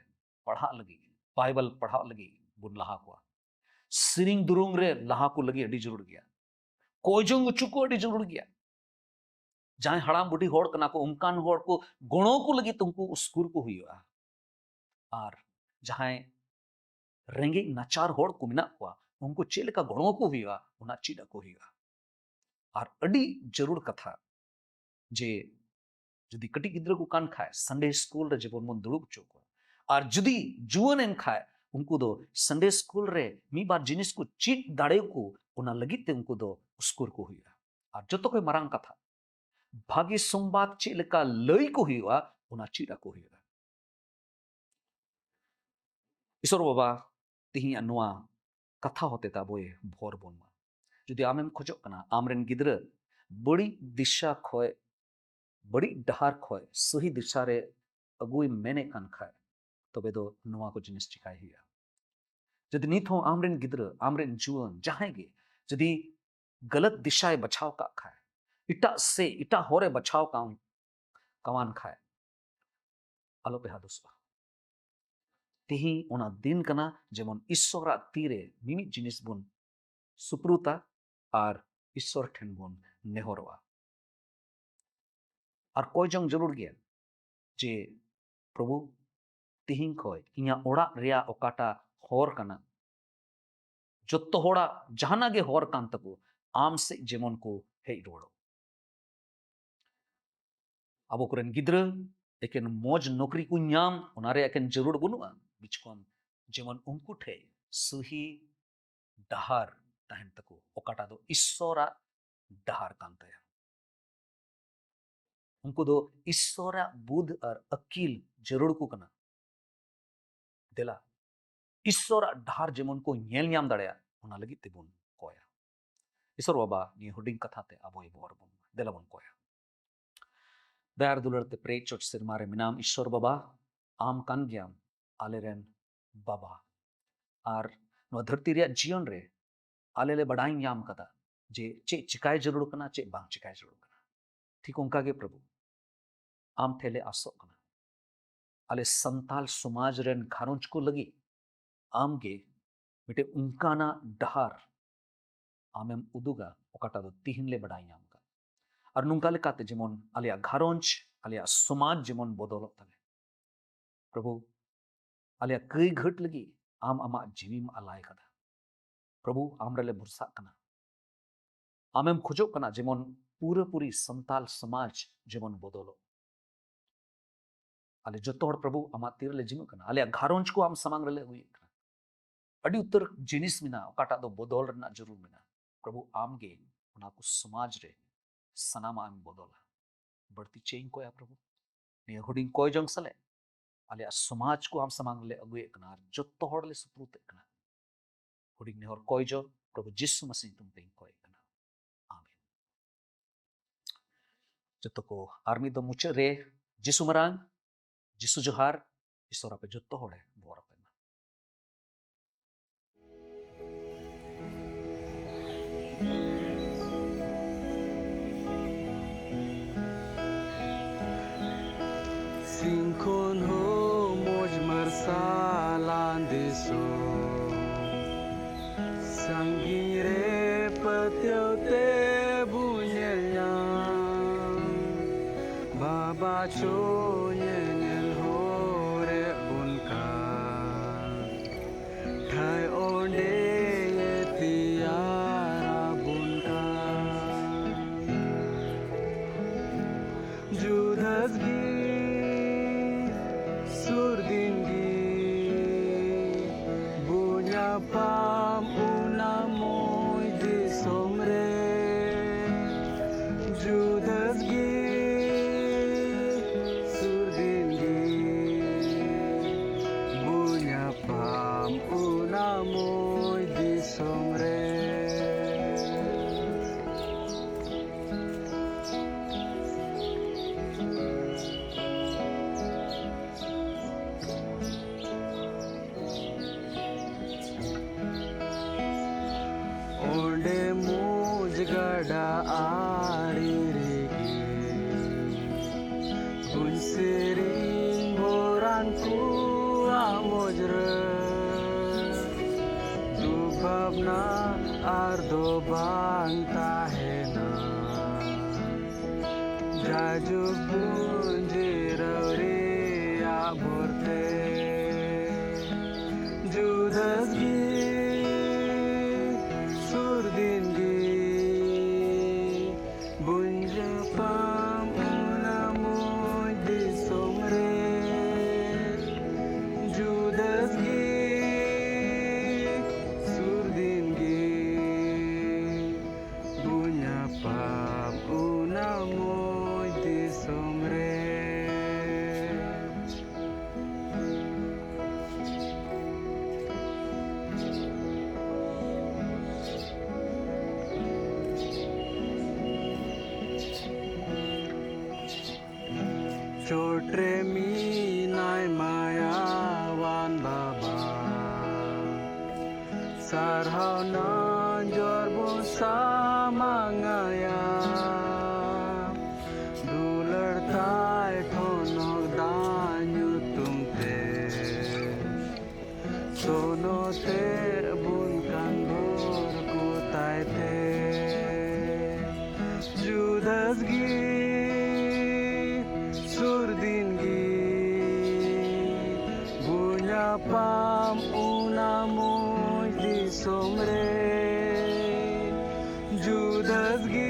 ᱯᱟᱲᱦᱟᱜ ᱞᱟᱹᱜᱤᱫ, ᱵᱟᱭᱵᱮᱞ ᱯᱟᱲᱦᱟᱜ ᱞᱟᱹᱜᱤᱫ ᱵᱚᱱ ᱞᱟᱦᱟ ᱠᱚᱣᱟ᱾ ᱥᱮᱨᱮᱧ ᱫᱩᱨᱩᱝ ᱨᱮ ᱞᱟᱦᱟ ᱠᱚ ᱞᱟᱹᱜᱤᱫ ᱟᱹᱰᱤ ᱡᱟᱹᱨᱩᱲ ᱜᱮᱭᱟ᱾ ᱠᱚᱭᱡᱚᱝ ᱦᱚᱪᱚ ᱠᱚ ᱟᱹᱰᱤ ᱡᱟᱹᱨᱩᱲ ᱜᱮᱭᱟ᱾ ᱡᱟᱦᱟᱸᱭ ᱦᱟᱲᱟᱢ ᱵᱩᱰᱷᱤ ᱦᱚᱲ ᱠᱟᱱᱟ ᱠᱚ, ᱚᱱᱠᱟᱱ ᱦᱚᱲ ᱠᱚ ᱜᱚᱲᱚ ᱠᱚ ᱞᱟᱹᱜᱤᱫ ᱩᱱᱠᱩ ᱩᱥᱠᱩᱨ ᱠᱚ ᱦᱩᱭᱩᱜᱼᱟ᱾ ᱟᱨ ᱡᱟᱦᱟᱸᱭ ᱨᱮᱸᱜᱮᱡ ᱱᱟᱪᱟᱨ ᱦᱚᱲ ᱠᱚ ᱢᱮᱱᱟᱜ ᱠᱚᱣᱟ, ᱩᱱᱠᱩ ᱪᱮᱫ ᱞᱮᱠᱟ ᱜᱚᱲᱚ ᱠᱚ ᱦᱩᱭᱩᱜᱼᱟ, ᱚᱱᱟ ᱪᱮᱫ ᱟᱠᱚ ᱦᱩᱭᱩᱜᱼᱟ᱾ ᱟᱨ ᱟᱹᱰᱤ ᱡᱟᱹᱨᱩᱲ ᱠᱟᱛᱷᱟ ᱡᱮ ᱡᱩᱫᱤ ᱠᱟᱹᱴᱤᱡ ᱜᱤᱫᱽᱨᱟᱹ ᱠᱚ ᱠᱟᱱ ᱠᱷᱟᱡ, ᱥᱟᱱᱰᱮ ᱥᱠᱩᱞ ᱨᱮ ᱡᱮᱢᱚᱱ ᱵᱚᱱ ᱫᱩᱲᱩᱵ ᱦᱚᱪᱚ ᱠᱚᱣᱟ᱾ ᱟᱨ ᱡᱩᱫᱤ ᱡᱩᱣᱟᱹᱱ ᱮᱱ ᱠᱷᱟᱡ, ᱩᱱᱠᱩ ᱫᱚ ᱥᱟᱱᱰᱮ ᱥᱠᱩᱞ ᱨᱮ ᱢᱤᱫ ᱵᱟᱨ ᱡᱤᱱᱤᱥ ᱠᱚ ᱪᱮᱫ ᱫᱟᱲᱮᱭᱟᱠᱚ, ᱚᱱᱟ ᱞᱟᱹᱜᱤᱫ ᱛᱮ ᱩᱱᱠᱩ ᱫᱚ ᱩᱥᱠᱩᱨ ᱠᱚ ᱦᱩᱭᱩᱜᱼᱟ᱾ ᱟᱨ ᱡᱚᱛᱚ ᱠᱷᱚᱱ ᱢᱟᱨᱟᱝ ᱠᱟᱛᱷᱟ, ᱵᱷᱟᱜᱮ ᱥᱚᱝᱵᱟᱫ ᱪᱮᱫ ᱞᱮᱠᱟ ᱞᱟᱹᱭ ᱠᱚ ᱦᱩᱭᱩᱜᱼᱟ, ᱚᱱᱟ ᱪᱮᱫ ᱟᱠᱚ ᱦᱩᱭᱩᱜᱼᱟ᱾ ᱤᱥᱚᱨ ᱵᱟᱵᱟ ᱛᱤᱦᱤᱧᱟᱜ ᱱᱚᱣᱟ ᱠᱟᱛᱷᱟ ᱦᱚᱛᱮᱛᱮ ᱟᱵᱚᱭ ᱵᱷᱚᱨ ᱵᱚᱱ ᱢᱟ᱾ ᱡᱩᱫᱤ ᱟᱢᱮᱢ ᱠᱷᱚᱡᱚᱜ ᱠᱟᱱᱟ ᱟᱢᱨᱮᱱ ᱜᱤᱫᱽᱨᱟᱹ ᱵᱟᱹᱲᱤᱡ ᱫᱤᱥᱟ ᱠᱷᱚᱡ, ᱵᱟᱹᱲᱤᱡ ᱰᱟᱦᱟᱨ ᱠᱷᱚᱡ ᱥᱟᱹᱦᱤ ᱫᱤᱥᱟ ᱨᱮ ᱟᱹᱜᱩᱭ ᱢᱮᱱᱮᱫ ᱠᱟᱱ ᱠᱷᱟᱡ, ᱛᱚᱵᱮ ᱫᱚ ᱱᱚᱣᱟ ᱠᱚ ᱡᱤᱱᱤᱥ ᱪᱤᱠᱟᱭ ᱦᱩᱭᱩᱜᱼᱟ᱾ ᱡᱩᱫᱤ ᱱᱤᱛ ᱦᱚᱸ ᱟᱢᱨᱮᱱ ᱜᱤᱫᱽᱨᱟᱹ, ᱟᱢᱨᱮᱱ ᱡᱩᱣᱟᱹᱱ, ᱡᱟᱦᱟᱸᱭ ᱜᱮ ᱡᱩᱫᱤ ᱜᱟᱞᱟᱛ ᱫᱤᱥᱟᱭ ᱵᱟᱪᱷᱟᱣ ᱠᱟᱜ ᱠᱷᱟᱡ, ᱮᱴᱟᱜ ᱥᱮ ᱮᱴᱟᱜ ᱦᱚᱨᱮ ᱵᱟᱪᱷᱟᱣ ᱠᱟᱣ-, ᱠᱟᱣᱟᱱ ᱠᱷᱟᱡ, ᱟᱞᱚᱯᱮ ᱦᱟᱫᱩᱥᱚᱜᱼᱟ᱾ ᱛᱤᱦᱤᱧ ᱚᱱᱟ ᱫᱤᱱ ᱠᱟᱱᱟ ᱡᱮᱢᱚᱱ ᱤᱥᱥᱚᱨᱟᱜ ᱛᱤᱨᱮ ᱢᱤᱢᱤᱫ ᱡᱤᱱᱤᱥ ᱵᱚᱱ ᱥᱩᱯᱨᱩᱛᱟ ᱟᱨ ᱤᱥᱥᱚᱨ ᱴᱷᱮᱱ ᱵᱚᱱ ᱱᱮᱦᱚᱨᱚᱜᱼᱟ᱾ ᱟᱨ ᱠᱚᱭ ᱡᱚᱝ ᱡᱟᱹᱨᱩᱲ ᱜᱮᱭᱟ ᱡᱮ, ᱯᱨᱚᱵᱷᱩ, ᱛᱤᱦᱤᱧ ᱠᱷᱚᱱ ᱤᱧᱟᱹᱜ ᱚᱲᱟᱜ ᱨᱮᱭᱟᱜ ᱚᱠᱟᱴᱟᱜ ᱦᱚᱨ ᱠᱟᱱᱟ, ᱡᱚᱛᱚ ᱦᱚᱲᱟᱜ ᱡᱟᱦᱟᱱᱟᱜ ᱜᱮ ᱦᱚᱨ ᱠᱟᱱ ᱛᱟᱠᱚ, ᱟᱢ ᱥᱮᱫ ᱡᱮᱢᱚᱱ ᱠᱚ ᱦᱮᱡ ᱨᱩᱣᱟᱹᱲᱚᱜ᱾ ᱟᱵᱚ ᱠᱚᱨᱮᱱ ᱜᱤᱫᱽᱨᱟᱹ ᱮᱠᱮᱱ ᱢᱚᱡᱽ ᱱᱚᱠᱨᱤ ᱠᱚ ᱧᱟᱢ, ᱚᱱᱟ ᱨᱮᱭᱟᱜ ᱮᱠᱮᱱ ᱡᱟᱹᱨᱩᱲ ᱵᱟᱹᱱᱩᱜᱼᱟ᱾ ᱵᱤᱪᱠᱚᱢ ᱡᱮᱢᱚᱱ ᱩᱱᱠᱩ ᱴᱷᱮᱡ ᱥᱩᱦᱤ ᱰᱟᱦᱟᱨ ᱛᱟᱦᱮᱱ ᱛᱟᱠᱚ, ᱚᱠᱟᱴᱟᱜ ᱫᱚ ᱤᱥᱥᱚᱨᱟᱜ ᱰᱟᱦᱟᱨ ᱠᱟᱱ ᱛᱟᱭᱟ᱾ ᱩᱱᱠᱩ ᱫᱚ ᱤᱥᱥᱚᱨᱟᱜ ᱵᱩᱫᱷ ᱟᱨ ᱟᱹᱠᱤᱞ ᱡᱟᱹᱨᱩᱲ ᱠᱚ ᱠᱟᱱᱟ᱾ ᱫᱮᱞᱟ, ᱤᱥᱥᱚᱨᱟᱜ ᱰᱟᱦᱟᱨ ᱡᱮᱢᱚᱱ ᱠᱚ ᱧᱮᱞ ᱧᱟᱢ ᱫᱟᱲᱮᱭᱟᱜ, ᱚᱱᱟ ᱞᱟᱹᱜᱤᱫ ᱛᱮᱵᱚᱱ ᱠᱚᱭᱟ᱾ ᱤᱥᱥᱚᱨ ᱵᱟᱵᱟ, ᱱᱤᱭᱟᱹ ᱦᱩᱰᱤᱧ ᱠᱟᱛᱷᱟ ᱛᱮ ᱟᱵᱚᱭ ᱵᱚᱨ ᱵᱚᱱ ᱢᱟ᱾ ᱫᱮᱞᱟ ᱵᱚᱱ ᱠᱚᱭᱟ᱾ ᱫᱟᱭᱟ ᱟᱨ ᱫᱩᱞᱟᱹᱲ ᱛᱮ ᱯᱮᱨᱮᱡ ᱪᱚᱴ ᱥᱮᱨᱢᱟ ᱨᱮ ᱢᱮᱱᱟᱢ ᱤᱥᱥᱚᱨ ᱵᱟᱵᱟ, ᱟᱢ ᱠᱟᱱ ᱜᱮᱭᱟᱢ ᱟᱞᱮᱨᱮᱱ ᱵᱟᱵᱟ᱾ ᱟᱨ ᱱᱚᱣᱟ ᱫᱷᱟᱹᱨᱛᱤ ᱨᱮᱭᱟᱜ ᱡᱤᱭᱚᱱ ᱨᱮ ᱟᱞᱮ ᱞᱮ ᱵᱟᱰᱟᱭ ᱧᱟᱢ ᱠᱟᱫᱟ ᱡᱮ ᱪᱮᱫ ᱪᱤᱠᱟᱭ ᱡᱟᱹᱨᱩᱲ ᱠᱟᱱᱟ, ᱪᱮᱫ ᱵᱟᱝ ᱪᱤᱠᱟᱭ ᱡᱟᱹᱨᱩᱲ ᱠᱟᱱᱟ᱾ ᱴᱷᱤᱠ ᱚᱱᱠᱟ ᱜᱮ ᱯᱨᱚᱵᱷᱩ, ᱟᱢ ᱴᱷᱮᱱ ᱞᱮ ᱟᱥᱚᱜ ᱠᱟᱱᱟ, ᱟᱞᱮ ᱥᱟᱱᱛᱟᱞ ᱥᱚᱢᱟᱡᱽ ᱨᱮᱱ ᱜᱷᱟᱨᱚᱸᱡᱽ ᱠᱚ ᱞᱟᱹᱜᱤᱫ ᱟᱢ ᱜᱮ ᱢᱤᱫᱴᱮᱱ ᱚᱱᱠᱟᱱᱟᱜ ᱰᱟᱦᱟᱨ ᱟᱢᱮᱢ ᱩᱫᱩᱜᱟ, ᱚᱠᱟᱴᱟᱜ ᱫᱚ ᱛᱤᱦᱤᱧ ᱞᱮ ᱵᱟᱰᱟᱭ ᱧᱟᱢ ᱠᱟᱫ᱾ ᱟᱨ ᱱᱚᱝᱠᱟ ᱞᱮᱠᱟᱛᱮ ᱡᱮᱢᱚᱱ ᱟᱞᱮᱭᱟᱜ ᱜᱷᱟᱨᱚᱸᱡᱽ, ᱟᱞᱮᱭᱟᱜ ᱥᱚᱢᱟᱡᱽ ᱡᱮᱢᱚᱱ ᱵᱚᱫᱚᱞᱚᱜ ᱛᱟᱞᱮ᱾ ᱯᱨᱚᱵᱷᱩ, ᱟᱞᱮᱭᱟᱜ ᱠᱟᱹᱭ ᱜᱷᱟᱹᱴ ᱞᱟᱹᱜᱤᱫ ᱟᱢ ᱟᱢᱟᱜ ᱡᱤᱣᱤᱢ ᱟᱞᱟᱭ ᱠᱟᱫᱟ᱾ ᱯᱨᱚᱵᱷᱩ, ᱟᱢ ᱨᱮᱞᱮ ᱵᱷᱚᱨᱥᱟᱜ ᱠᱟᱱᱟ᱾ ᱟᱢᱮᱢ ᱠᱷᱚᱡᱚᱜ ᱠᱟᱱᱟ ᱡᱮᱢᱚᱱ ᱯᱩᱨᱟᱹᱯᱩᱨᱤ ᱥᱟᱱᱛᱟᱞ ᱥᱚᱢᱟᱡᱽ ᱡᱮᱢᱚᱱ ᱵᱚᱫᱚᱞᱚᱜ᱾ ᱟᱞᱮ ᱡᱚᱛᱚ ᱦᱚᱲ ᱯᱨᱚᱵᱷᱩ ᱟᱢᱟᱜ ᱛᱤ ᱨᱮᱞᱮ ᱡᱤᱢᱟᱹᱜ ᱠᱟᱱᱟ᱾ ᱟᱞᱮᱭᱟᱜ ᱜᱷᱟᱨᱚᱸᱡᱽ ᱠᱚ ᱟᱢ ᱥᱟᱢᱟᱝ ᱨᱮᱞᱮ ᱟᱹᱜᱩᱭᱮᱫ ᱠᱟᱱᱟ᱾ ᱟᱹᱰᱤ ᱩᱛᱟᱹᱨ ᱡᱤᱱᱤᱥ ᱢᱮᱱᱟᱜᱼᱟ, ᱚᱠᱟᱴᱟᱜ ᱫᱚ ᱵᱚᱫᱚᱞ ᱨᱮᱱᱟᱜ ᱡᱟᱹᱨᱩᱲ ᱢᱮᱱᱟᱜᱼᱟ᱾ ᱯᱨᱚᱵᱷᱩ, ᱟᱢ ᱜᱮ ᱚᱱᱟ ᱠᱚ ᱥᱚᱢᱟᱡᱽ ᱨᱮ ᱥᱟᱱᱟᱢᱟᱜ ᱮᱢ ᱵᱚᱫᱚᱞᱟ᱾ ᱵᱟᱹᱲᱛᱤ ᱪᱮᱫ ᱤᱧ ᱠᱚᱭᱟ ᱯᱨᱚᱵᱷᱩ? ᱱᱤᱭᱟᱹ ᱦᱩᱰᱤᱧ ᱠᱚᱭ ᱡᱚᱝ ᱥᱟᱞᱟᱜ ᱟᱞᱮᱭᱟᱜ ᱥᱚᱢᱟᱡᱽ ᱠᱚ ᱟᱢ ᱥᱟᱢᱟᱝ ᱨᱮᱞᱮ ᱟᱹᱜᱩᱭᱮᱫ ᱠᱟᱱᱟ ᱟᱨ ᱡᱚᱛᱚ ᱦᱚᱲ ᱞᱮ ᱥᱩᱯᱨᱩᱫᱮᱫ ᱠᱟᱱᱟ᱾ ᱦᱩᱰᱤᱧ ᱱᱮᱦᱚᱨ ᱠᱚᱭ ᱡᱚ ᱯᱨᱚᱵᱷᱩ ᱡᱤᱥᱩ ᱢᱟᱥᱤ ᱧᱩᱛᱩᱢ ᱛᱮᱧ ᱠᱚᱭᱮᱫ ᱠᱟᱱᱟ᱾ ᱟᱢᱮᱱ᱾ ᱡᱚᱛᱚ ᱠᱚ ᱟᱨ ᱢᱤᱫ ᱫᱚᱢ ᱢᱩᱪᱟᱹᱫ ᱨᱮ ᱡᱤᱥᱩ ᱢᱟᱨᱟᱝ, ᱡᱤᱥᱩ ᱡᱚᱦᱟᱨ, ᱤᱥᱚᱨ ᱟᱯᱮ ᱡᱚᱛᱚ ᱦᱚᱲᱮ ᱵᱚᱨ ᱟᱯᱮ ᱢᱟ᱾ ᱥᱤᱧ ᱠᱷᱚᱱ ᱦᱚᱸ ᱢᱚᱡᱽ ᱢᱟᱨᱥᱟᱞᱟᱱ ᱫᱤᱥᱚᱢ, ᱥᱟᱺᱜᱤᱧ ᱨᱮ ᱯᱟᱹᱛᱭᱟᱹᱣ ᱛᱮ ᱵᱚᱱ ᱵᱟᱵᱟ ᱪᱚ ᱧᱮᱧᱮᱞ ᱦᱚᱨᱮ ᱵᱚᱱ ᱠᱟᱱ, ᱴᱷᱟᱹᱭ ᱚᱸᱰᱮ ᱛᱮᱭᱟᱨ ᱟᱵᱚᱱ ᱠᱟᱱ᱾ ᱡᱩᱫᱟᱹᱥ ᱜᱮ ᱥᱩᱨ ᱫᱤᱱ ᱜᱮ ᱵᱚ ᱧᱟᱯᱟᱢ ᱚᱱᱟ ᱢᱚᱭ ᱫᱤᱥᱚᱢ ᱨᱮ᱾ ᱡᱩᱫᱟᱹᱥ ᱜᱮ ᱥᱩᱨ ᱫᱤᱱ ᱜᱮ ᱵᱚ ᱧᱟᱯᱟᱢ ᱚᱱᱟ ᱢᱚᱭ ᱫᱤᱥᱚᱢ ᱨᱮ᱾ ᱚᱸᱰᱮ ᱢᱚᱡᱽ ᱜᱟᱰᱟ ᱟᱲᱮ ᱨᱮᱜᱮ ᱵᱚᱱ ᱥᱮᱨᱮᱧ ᱵᱚᱨᱟᱱ ᱠᱚᱣᱟ ᱢᱚᱡᱽ ᱨᱮ᱾ ᱫᱩᱠ ᱵᱷᱟᱵᱽᱱᱟ ᱟᱨ ᱫᱚ ᱵᱟᱝ ᱛᱟᱦᱮᱱᱟ᱾ ᱡᱟᱭᱡᱩᱜᱽ ᱵᱚᱱ ᱡᱤᱨᱟᱹᱣ ᱨᱮᱭᱟᱜ ᱵᱷᱚᱨᱛᱮ᱾ ᱡᱩᱫᱟᱹᱥ ᱜᱮ ᱥᱩᱨ ᱫᱤᱱ ᱜᱮ ᱵᱚᱱ ᱧᱟᱯᱟᱢ ᱚᱱᱟ ᱢᱚᱡᱽ ᱫᱤᱥᱚᱢ ᱨᱮ᱾ ᱡᱩᱫᱟᱹᱥ ᱜᱮ ᱥᱩᱨ ᱫᱤᱱ ᱜᱮ ᱵᱚ ᱧᱟᱯᱟᱢ ᱚᱱᱟ ᱢᱚᱡᱽ ᱫᱤᱥᱚᱢ ᱨᱮ᱾ ᱪᱚᱴ ᱨᱮ ᱢᱮᱱᱟᱭ ᱢᱟᱭᱟᱣᱟᱱ ᱵᱟᱵᱟ, ᱥᱟᱨᱦᱟᱣ ᱱᱟᱡᱚᱨ ᱵᱚᱱ ᱥᱟᱢᱟᱝ ᱟᱭᱟ᱾ ᱫᱩᱞᱟᱹᱲ ᱛᱟᱭ ᱴᱷᱚᱱᱚᱠ ᱫᱟᱜ ᱧᱩᱛᱩᱢ ᱛᱮ, ᱥᱚᱱᱚᱛᱮ ᱵᱚᱱ ᱠᱟᱱ ᱵᱷᱳᱨ ᱠᱚ ᱛᱟᱭ ᱛᱮ᱾ ᱡᱩᱫᱟᱹᱥ ᱜᱮ ᱧᱟᱯᱟᱢ ᱚᱱᱟ ᱢᱚᱡᱽ ᱫᱤᱥᱚᱢ ᱨᱮ ᱡᱩᱫᱟᱹᱥ ᱜᱮ